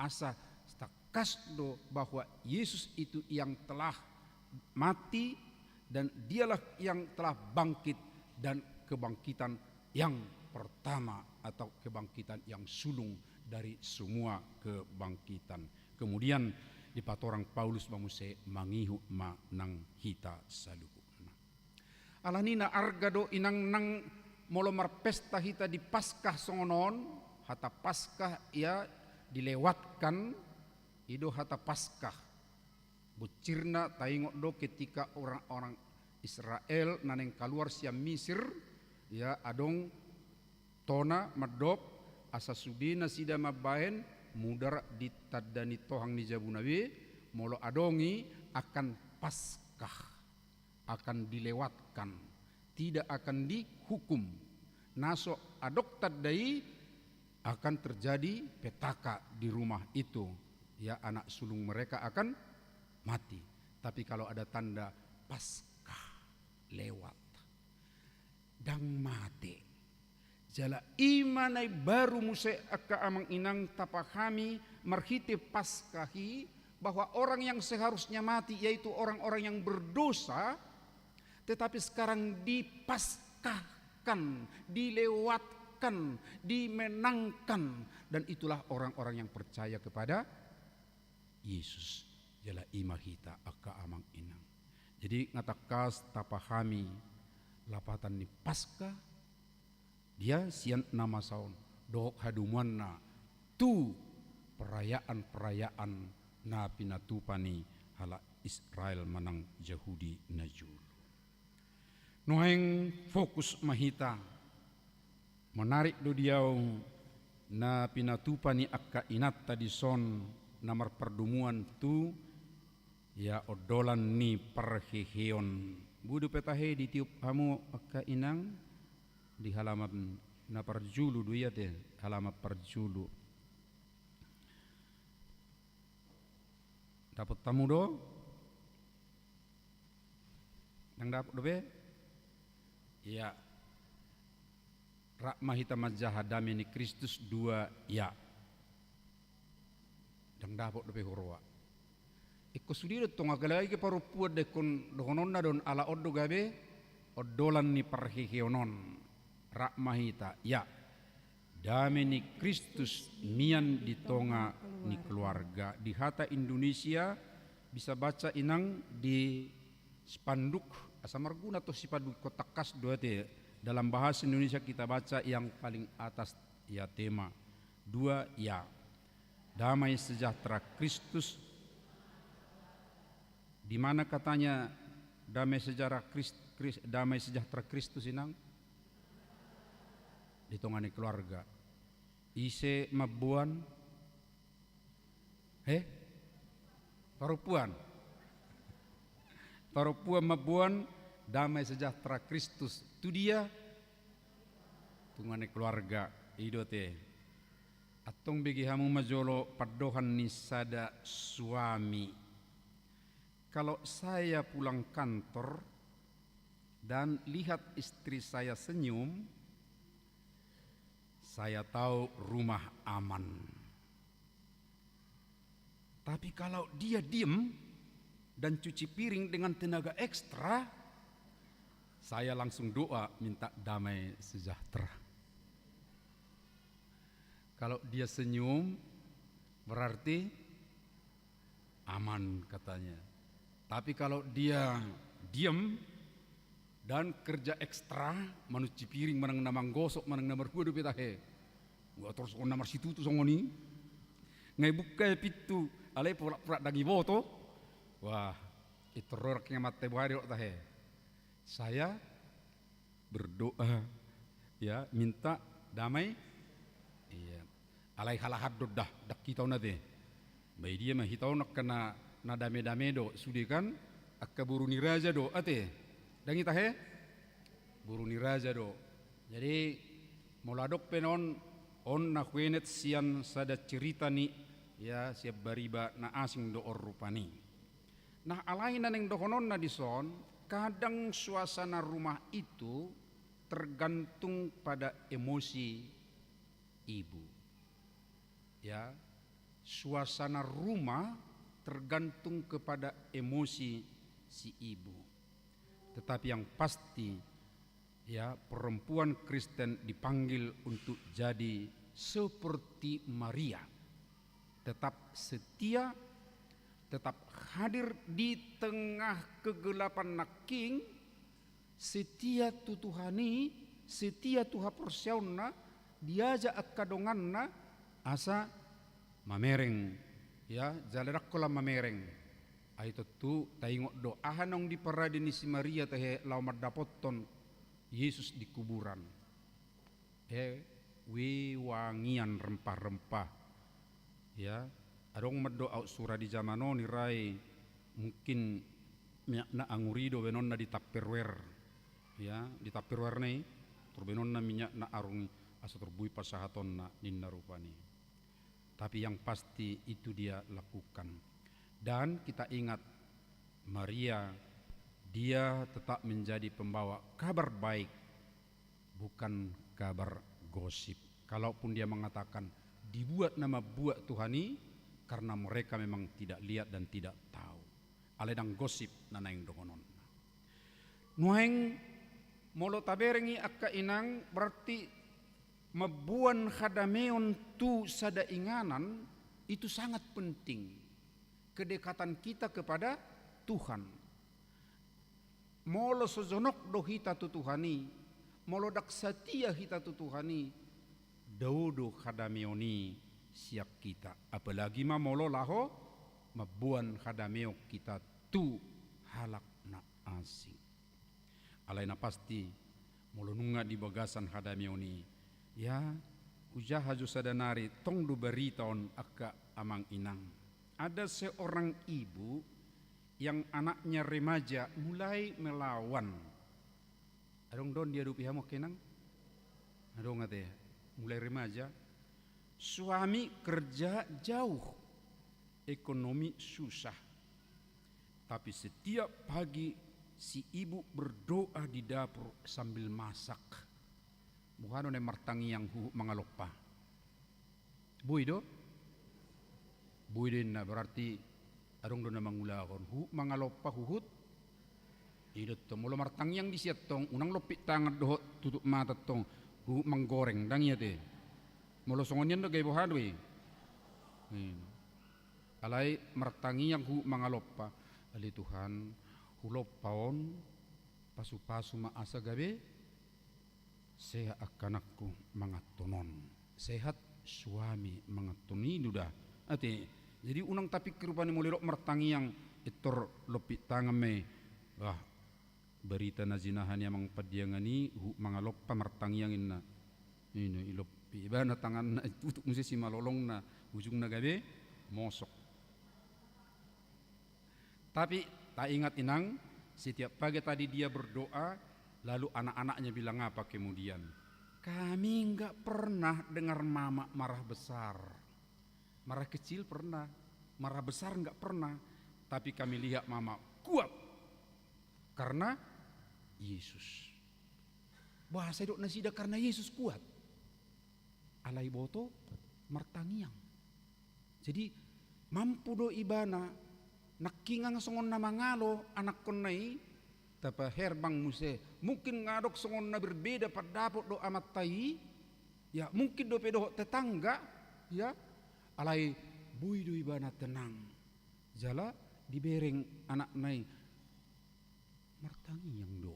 Asa tangkas do bahwa Yesus itu yang telah mati dan dialah yang telah bangkit dan kebangkitan yang pertama atau kebangkitan yang sulung dari semua kebangkitan. Kemudian dipatorang Paulus ma muse mangihut ma nang hita saluhutna. Alani na arga do inang nang molo marpesta hita di Paskah songon on, hata Paskah ia dilewatkan, i do hata Paskah. Bonsirna taingot do ketika orang-orang Israel na naeng kaluar sian Misir, ia adong tona mandok, asa sude nasida mambahen mudar di tanda ni tohang ni jabuna be, molo adong i akan Paskah, akan dilewatkan, tidak akan dihukum. Na so adong tanda i akan terjadi petaka di rumah itu. Ya, anak sulung mereka akan mati. Tapi kalau ada tanda Paskah lewat, ndang mate. Jala i ma na imbaru muse angka amang inang tapahami marhite Paskah i, bahwa orang yang seharusnya mati, yaitu orang-orang yang berdosa, tetapi sekarang dipaskahkan, dilewatkan, dimenangkan, dan itulah orang-orang yang percaya kepada Yesus, jala i ma hita angka amang inang. Jadi nga tangkas tapahami lapatan ni Paskah, dia sian na masa on, dohot hadomuanna tu perayaan-perayaan na pinatupa ni halak Israel manang Jahudi na jolo. Nuaeng fokus ma hita. Menarik do di au na pinatupa ni angka inanta dison na marpardomuan tu, ya, ondolan ni parheheon. Boi dope tahe ditiop hamu angka inang di halaman na parjolo do, ia te, halaman parjolo. Dapot hamu do? Ndang dapot dope? Ia. Rap ma hita manjaha dame ni Kristus dua, ia. Ndang dapot dope huroha. Ingkon sude do tong, alai gabe parompuan do ingkon dohononna do on, ala on do gabe ondolan ni parheheon on. Rap ma hita, ia. Dame ni Kristus mian di tonga ni keluarga. Di hata Indonesia bisa baca inang di spanduk, asa marguna tu spanduk, ingkon tangkas do ate. Dalam bahasa Indonesia kita baca yang paling atas, ya, tema. Dua, ya. Damai sejahtera Kristus. Di mana katanya damai sejahtera Kris-, Kris-, damai sejahtera Kristus inang? Di tonga ni keluarga. Ise mamboan? He? Parompuan. Parompuan mamboan damai sejahtera Kristus. Tu dia? Tonga ni keluarga. I do ate. Antong bege hamu ma jolo pandohan ni sada suami. Kalau saya pulang kantor dan lihat istri saya senyum, saya tahu rumah aman. Tapi kalau dia diem dan cuci piring dengan tenaga ekstra, saya langsung doa minta damai sejahtera. Kalau dia senyum, berarti aman katanya. Tapi kalau dia diem dan kerja ekstra, manuci piring manang na manggosok manang na marhua dope tahe. Nga tor songon na marsitutu songon i. Nga ibuka i pintu, alai pura-pura ndang iboto. Wah, i tor ro rangkeng amanta i, boha do tahe? Saya berdoa, ya, minta damai. Iya. Alai halahan do dah, ndang hita on ate. Ba i dia ma hita on angka na, na dame-dame do, sude kan, angka boru ni raja do, ate. Ndang i tahe? Boru ni raja do. Jadi, molo adong pe na on, on na huendet sian sada cerita ni, ya, sian bariba na asing do on rupani. Nah, alai na naeng dohononna dison, kadang suasana rumah itu tergantung pada emosi ibu. Ya, suasana rumah tergantung kepada emosi si ibu. Tetapi yang pasti, ya, perempuan Kristen dipanggil untuk jadi seperti Maria. Tetap setia, tetap hadir di tengah kegelapan nangkin, setia tu Tuhan i, setia tu haporseaonna, diajak angka donganna, asa mamereng, ya, jala ndang holan mamereng. Ai tontu taingot do, aha naung diparade ni si Maria tahe laho mandapothon Jesus di kuburan. Eh, wewangian, rempah-rempah. Ya, adong mandok aut sura di jaman on i rai, mungkin minyak na anggur i do baenonna di Tupperware. Ya, di Tupperware na i, tor baenonna minyak na anggur i, asa tor boi pasahatonna, ninna rupani. Tapi yang pasti itu dia lakukan. Dan kita ingat, Maria, dia tetap menjadi pembawa kabar baik, bukan kabar gosip. Kalaupun dia mengatakan, dibuat na mambuat Tuhan i, karena mereka memang tidak lihat dan tidak tahu. Alai ndang gosip na naeng dohononna. Nuaeng, molo tabereng i angka inang, berarti mamboan hadameon tu sada inganan itu sangat penting. kedekatan kita kepada Tuhan. Molo so jonok do hita tu Tuhan i, molo ndang satia hita tu Tuhan i, dao do hadameon i sian hita. Apalagi ma molo laho mamboan hadameon hita tu halak na asing. Alai na pasti, molo nunga di bagasan hadameon i, ya, hujaha jo sada nari, tong do barita on angka amang inang. Ada seorang ibu yang anaknya remaja mulai melawan. Adong do on diadopi hamu angka inang? Adong ate, mulai remaja. Suami kerja jauh, ekonomi susah. Tapi setiap pagi si ibu berdoa di dapur sambil masak. Boha do na martangiang huhut mangalompa? Boi do? Boi do inna, berarti adong do na mangulahon huhut mangalompa huhut. I do tong, molo martangiang di sian tong, unang lompit tangan dohot tutup mata tong, huhut manggoreng, ndang i ate. Molo songon i ndang gabe boha do i. Hmm. Alai martangiang huhut mangalompa, ale Tuhan, hulompa on, pasu-pasu ma asa gabe sehat angka anakku manganhon on. Sehat suami manganhon i do da. Ate, jadi unang tapingkir rupani molo didok martangiang, pintor lompit tangan ma i. Wah, barita na jinaha ni amang pandiangan i, huhut mangalompa martangiang inna. Ino, ilompit ibana tanganna, itutuk muse simalolongna, ujungna gabe mosok. Tapi taingat inang, setiap pagi tadi dia berdoa, lalu anak-anaknya bilang apa kemudian? Kami nggak pernah dengar mama marah besar. Marah kecil pernah, marah besar nggak pernah. Tapi kami lihat mama kuat karena Yesus. Boasa didok nasida karena Yesus kuat? Alai boto martangiang. Jadi, mampu do ibana, nangkiningan songon na mangalo anakkonna i, tapaherbang muse. Mungkin nga adong songon na berbeda pandapot dohot amanta i, ya, mungkin dope dohot tetangga, ya, alai boi do ibana tenang. Jala dibereng anakna i, martangiang do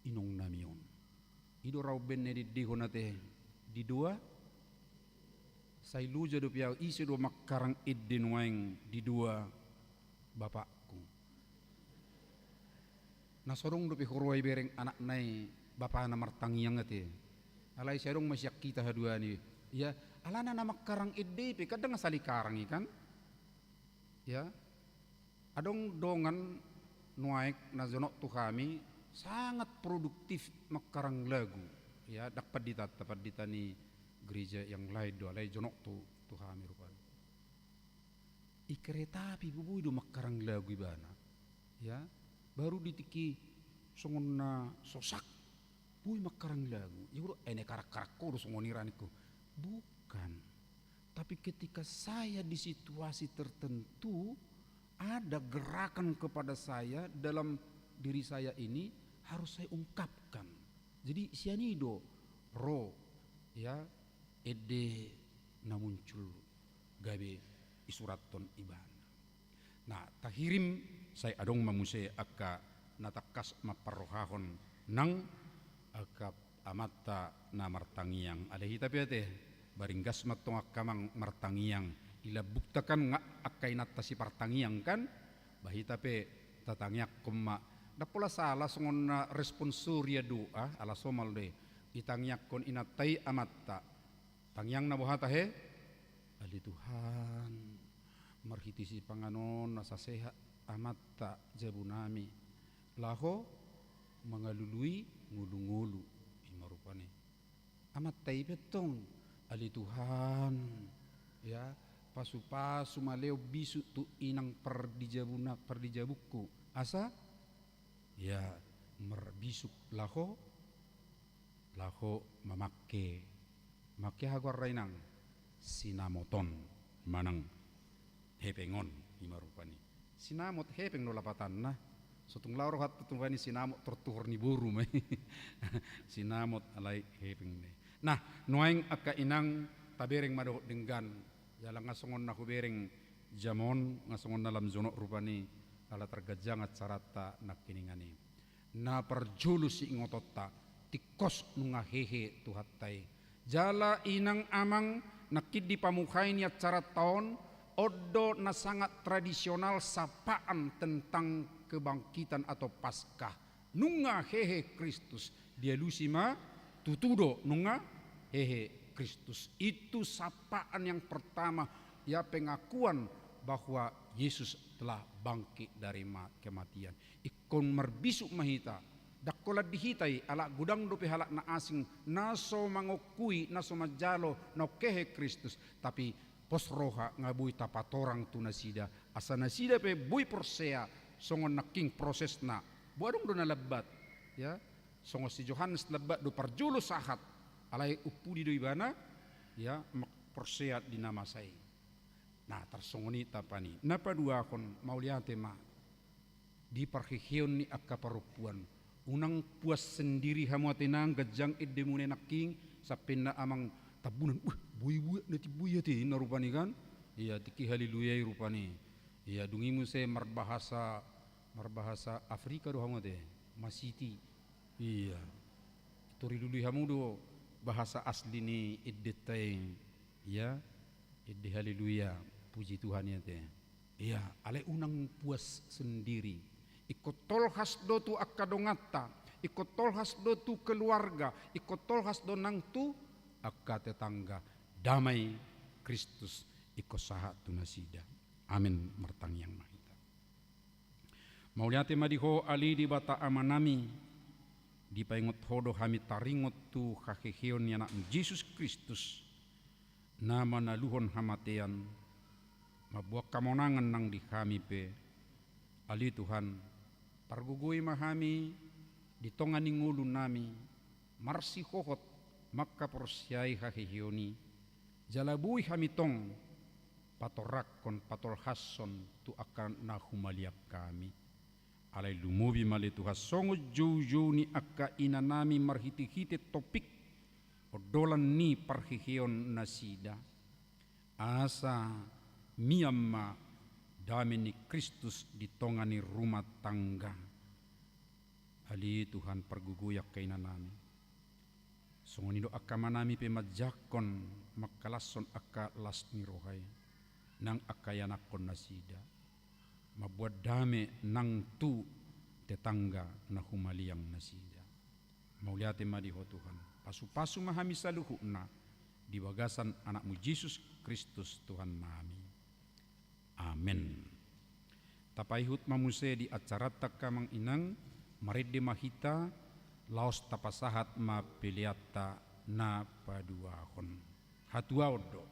inong nami on. I do ra umbaen na diendehon ate, didua, sai loja dope ahu, ise do mangkarang ende nuaeng, didua, bapakku. Na so adong dope huroha ibereng anakna i bapana martangiang ate. Alai sai adong ma sian hita haduan i. Ya, alana na mangkarang ende i pe kan ndang asal ikarang i kan. Ya. Adong dongan nuaeng na jonok tu hami, sangat produktif mangkarang lagu. Ya, ndang panditanta, pandita ni gereja yang lain do, alai jonok tu, tu hami rupani. I kereta api pe boi do mangkarang lagu ibana. Ya, baru di tingki songon na sosak, boi mangkarang lagu. Ia udah, eh, ne karak-karak ko do songon i ra ningku. Bukan. Tapi ketika saya di situasi tertentu, ada gerakan kepada saya dalam diri saya ini harus saya ungkapkan. Jadi sian i do ro, ya, ende na muncul gabe isurathon ibana. Nah, tahirim sai adong ma muse angka na tangkas mamparrohahon nang angka amanta na martangiang. Alai hita pe ate, baringgas ma tong angka amang martangiang. Ilambukta kan nga angka inanta sipartangiang kan? Ba hita pe tatangiangkon ma. Ndang pola sala songon na responsoria doa, ala somal do i. Itangiangkon inanta i amanta. Tangiangna boha tahe? Ale Tuhan, marhite sipanganon on asa sehat amanta jabu nami laho mangalului ngolu-ngolu. I ma rupani. Amanta i pe tong, ale Tuhan, ya, pasu-pasu ma lehon bisuk tu inang pardijabuna, pardijabungku. Asa, ya, marbisuk laho, laho mamangke. Mangke aha goarna inang? Sinamot on manang hepeng on, i ma rupani. Sinamot hepeng do lapatanna. So tung laho rohanta tu hami sinamot tortuhor ni boru ma i. Sinamot alai hepeng do i. Nah, nuaeng angka inang tabereng ma dohot denggan. Jala nga songon na hubereng Jam on nga songon na lam jonok rupani, ala targanjang acaranta nangkiningan i. Na parjolo siingotonta, tingkos nunga hehe Tuhanta i. Jala inang amang, nangkin di pamuhai ni acaranta on, on do na sangat tradisional sapaan tentang kebangkitan atau Paskah. Nunga hehe Kristus, dialusi ma, tutu do nunga hehe Kristus. Itu sapaan yang pertama, ya, pengakuan bahwa Yesus telah bangkit dari ma-, kematian. Ingkon marbisuk ma hita, ndang holan di hita i, ala godang dope halak na asing, na so mangokui, na so manjalo, naung hehe Kristus, tapi pos roha nga boi tapatorang tu nasida, asa nasida pe boi porsea, songon nangkin prosesna. Boha adong do na lambat, ya. Songon si Johannes lambat do parjolo sahat, alai umpudi do ibana, ya, ma-, porsea di na masa i. Nah, tarsongon i tapa ni. Na paduahon, mauliate ma. Di parheheon ni angka parompuan. Unang puas sendiri hamu ate nang, ganjang endemuna i nangkin, sampe na amang Tambunan, wah, boi buat na timbo i ate, na rupani kan? Ia, tingki haleluya i rupani. Ia, dung i muse marbahasa, marbahasa Afrika do hamu ate, masiti. Ia. Tor dilului hamu do bahasa asli ni endenta i. Ia, ende haleluya, puji Tuhan i ate. Ia, alai unang puas sendiri. Ingkon tolhas do tu angka donganta, ingkon tolhas do tu keluarga, ingkon tolhas do nang tu angka tetangga. Damai Kristus ingkon sahat tu nasida. Amen. Martangiang ma hita. Mauliate ma di Ho ale Debata Amanami, dipaingot Ho do hami taringot tu haheheon ni Anakmu Jesus Kristus, na manaluhon hamatean, mamboan hamonangan nang di hami pe. Ale Tuhan, pargogoi ma hami di tonga ni ngolunami, marsihohot mangkaporseai haheheon i, jala boi hami tong patorangkon, patolhashon tu angka na humaliang hami. Alai lumobi ma ale Tuhan songon joujou ni angka inanami marhitehite topik ondolan ni parheheon nasida. Asa mian ma dame ni Kristus di tonga ni rumah tangga. Ale Tuhan, pargogoi angka inanami. Songon i do angka amanami pe manjangkon mangkalashon angka las ni roha i nang angka ianakhon nasida. Mamboan dame nang tu tetangga na humaliang nasida. Mauliate ma di Ho Tuhan. Pasupasu ma hami saluhutna di bagasan Anakmu Jesus Kristus Tuhannami. Amen. Tapaihut ma muse di acaranta angka amang inang, marende ma hita, laos tapasahat ma peleanta na paduahon. Hatuaon do.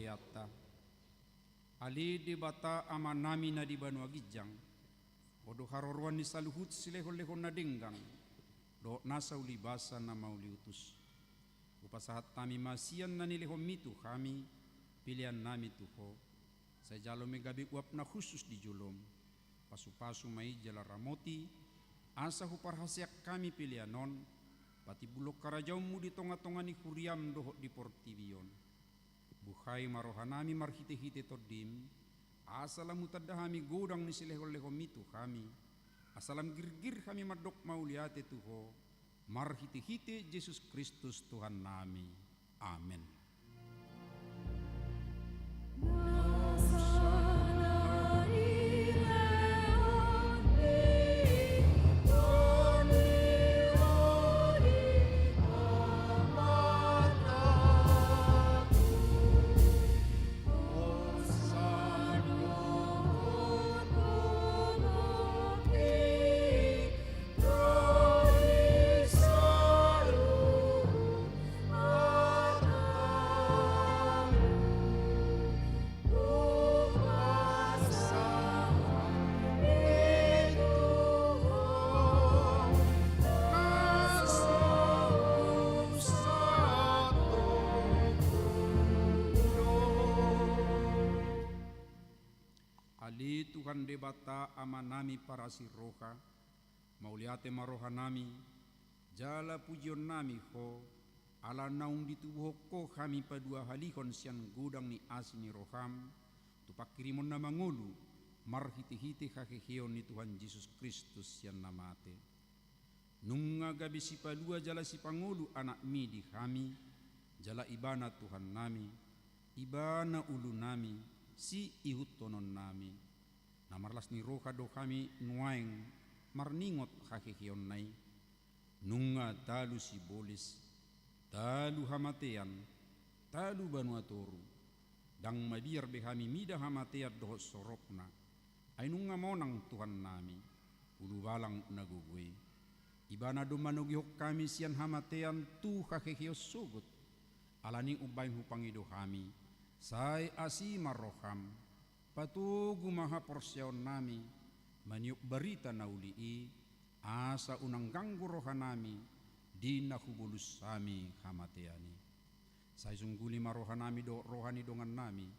Anta. Ale Debata Amanami na di banua ginjang, Ho do haroroan ni saluhut silehonlehon na denggan dohot nasa ulibasa na mauliutus. Hupasahat hami ma sian na nilehonMi tu hami peleannami tu Ho. Sai jalo ma gabe uap na hushus di jolom. Pasupasu ma i jala ramoti, asa huparhaseang hami pelean on patimbulhon harajaonMu di tongatonga ni huriaM dohot di portibi on. Buhai ma rohanami marhitehite TondiM, asa lam hutanda hami godang ni silehonlehonMi tu hami, asa lam girgir hami mandok mauliate tu Ho, marhitehite Jesus Kristus Tuhannami. Amen. Ale Tuhan Debata Amanami parasi roha, mauliate ma rohanami, jala pujionnami Ho, ala naung ditubuhon Ho hami paduahalihon sian godang ni asi ni rohaM, tu panghirimon na mangolu, marhitehite haheheon ni Tuhan Jesus Kristus sian na mate. Nunga gabe sipalua jala sipangolu AnakMi di hami, jala Ibana Tuhannami, Ibana ulunami, siihuthononnami. Na marlas ni roha do hami nuaeng marningot haheheonna i. Nunga talu sibolis, talu hamatean, talu banua toru. Ndang mabiar be hami mida hamatean dohot soropna. Ai nunga monang Tuhannami, ulubalang na gogo i. Ibana do manogihon hami sian hamatean tu haheheon sogot. Alani i umbahen hupangido hami, sai asi ma roham, patogu ma haporseaonnami maniop barita na uli i, asa unang ganggu rohanami di na hubolus hami hamatean i. Sai sungguli ma rohanami dohot roha ni dongannami,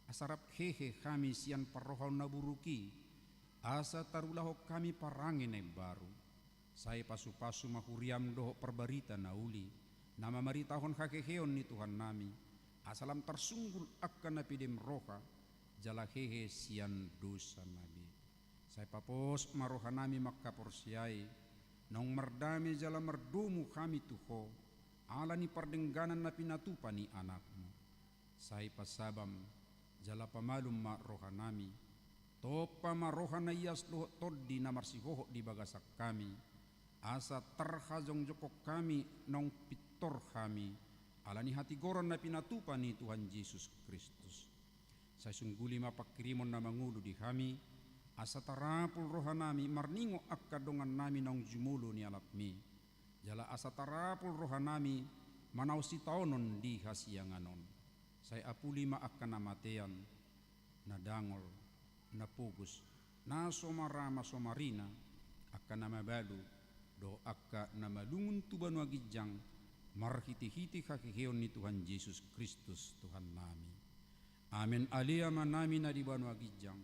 asa rap hehe hami sian parrohaon na buruk i, asa tarulahon hami parange na imbaru. Sai pasupasu ma huriam dohot parbarita na uli, na mamaritahon haheheon ni Tuhannami, asa lam tarsunggul angka na pidem roha, jala hehe sian dosa na be. Sai papos ma rohanami mangkaporseai, naung mardame jala mardomu hami tu Ho, ala ni pardengganan na pinatupa ni Anakmu. Sai pasabam, jala pamalum ma rohanami, tompa ma roha na ias dohot tondi na marsihohot di bagasan hami, asa tarhajongjonghon hami naung pintor hami, ala ni hatigoran na pinatupa ni Tuhan Jesus Kristus. Sai sungguli ma panghirimon na mangolu di hami, asa tarapul rohanami marningot angka dongannami naung jumolo nialapmi, jala asa tarapul rohanami manaon sitaonon di hasiangan on. Sai apuli ma angka na matean, na dangol, na pogos, na so marama so marina, angka na mabalu, dohot angka na malungun tu banua ginjang, marhitehite haheheon ni Tuhan Jesus Kristus Tuhannami. Amen. Ale Amanami na di banua ginjang,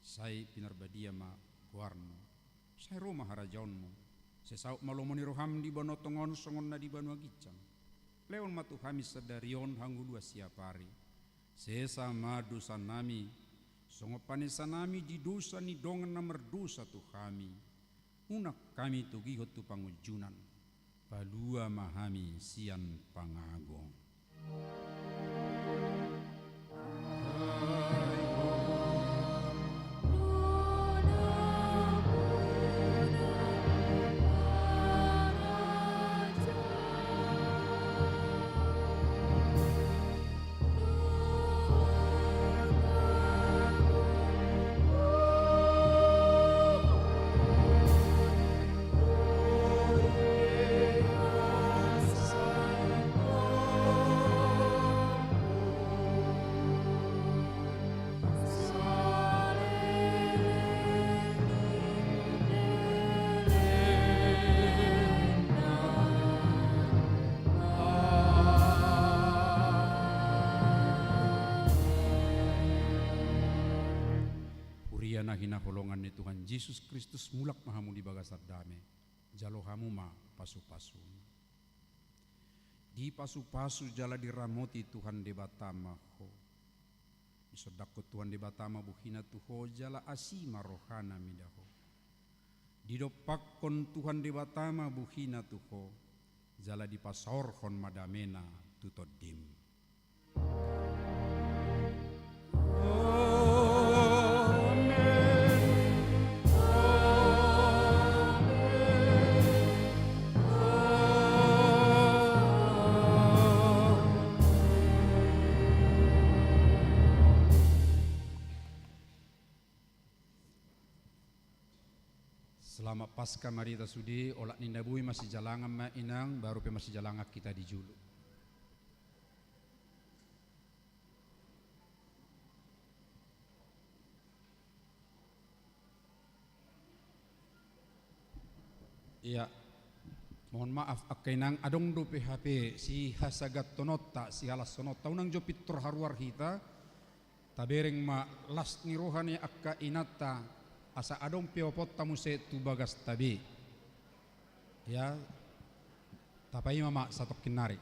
sai pinarbadia ma goarmu. Sai ro ma harajaonmu. Sai saut ma lomo ni roham di banua tonga on songon na di banua ginjang. Lehon ma tu hami sadari on hangoluan siapari. Sesa ma dosanami, songon panesanami di dosa ni dongan na mardosa tu hami. Unang hami togihon tu pangunjunan. Palua ma hami sian pangago. na hinaholongan ni Tuhan Jesus Kristus, mulak ma hamu di bagasan dame, jalo hamu ma pasu-pasuna. Dipasupasu jala diramoti Tuhan Debata ma ho. Disondangkon Tuhan Debata ma bohina tu ho jala asi ma rohana mida ho. Didompakkon Tuhan Debata ma bohina tu ho, jala dipasaorhon ma damena tu tondim. Selamat Paskah ma di hita sude, olat ni na boi masijalangan ma inang, baru pe masijalangan hita di julu. Ia, mohon maaf angka inang, adong dope hape sihasagathononta, sihalashononta, unang jo pintor haruar hita, tabereng ma las ni roha ni angka inanta, asa adong pe oponta muse tu bagasta be. Ia, tapaima ma satongkin nari.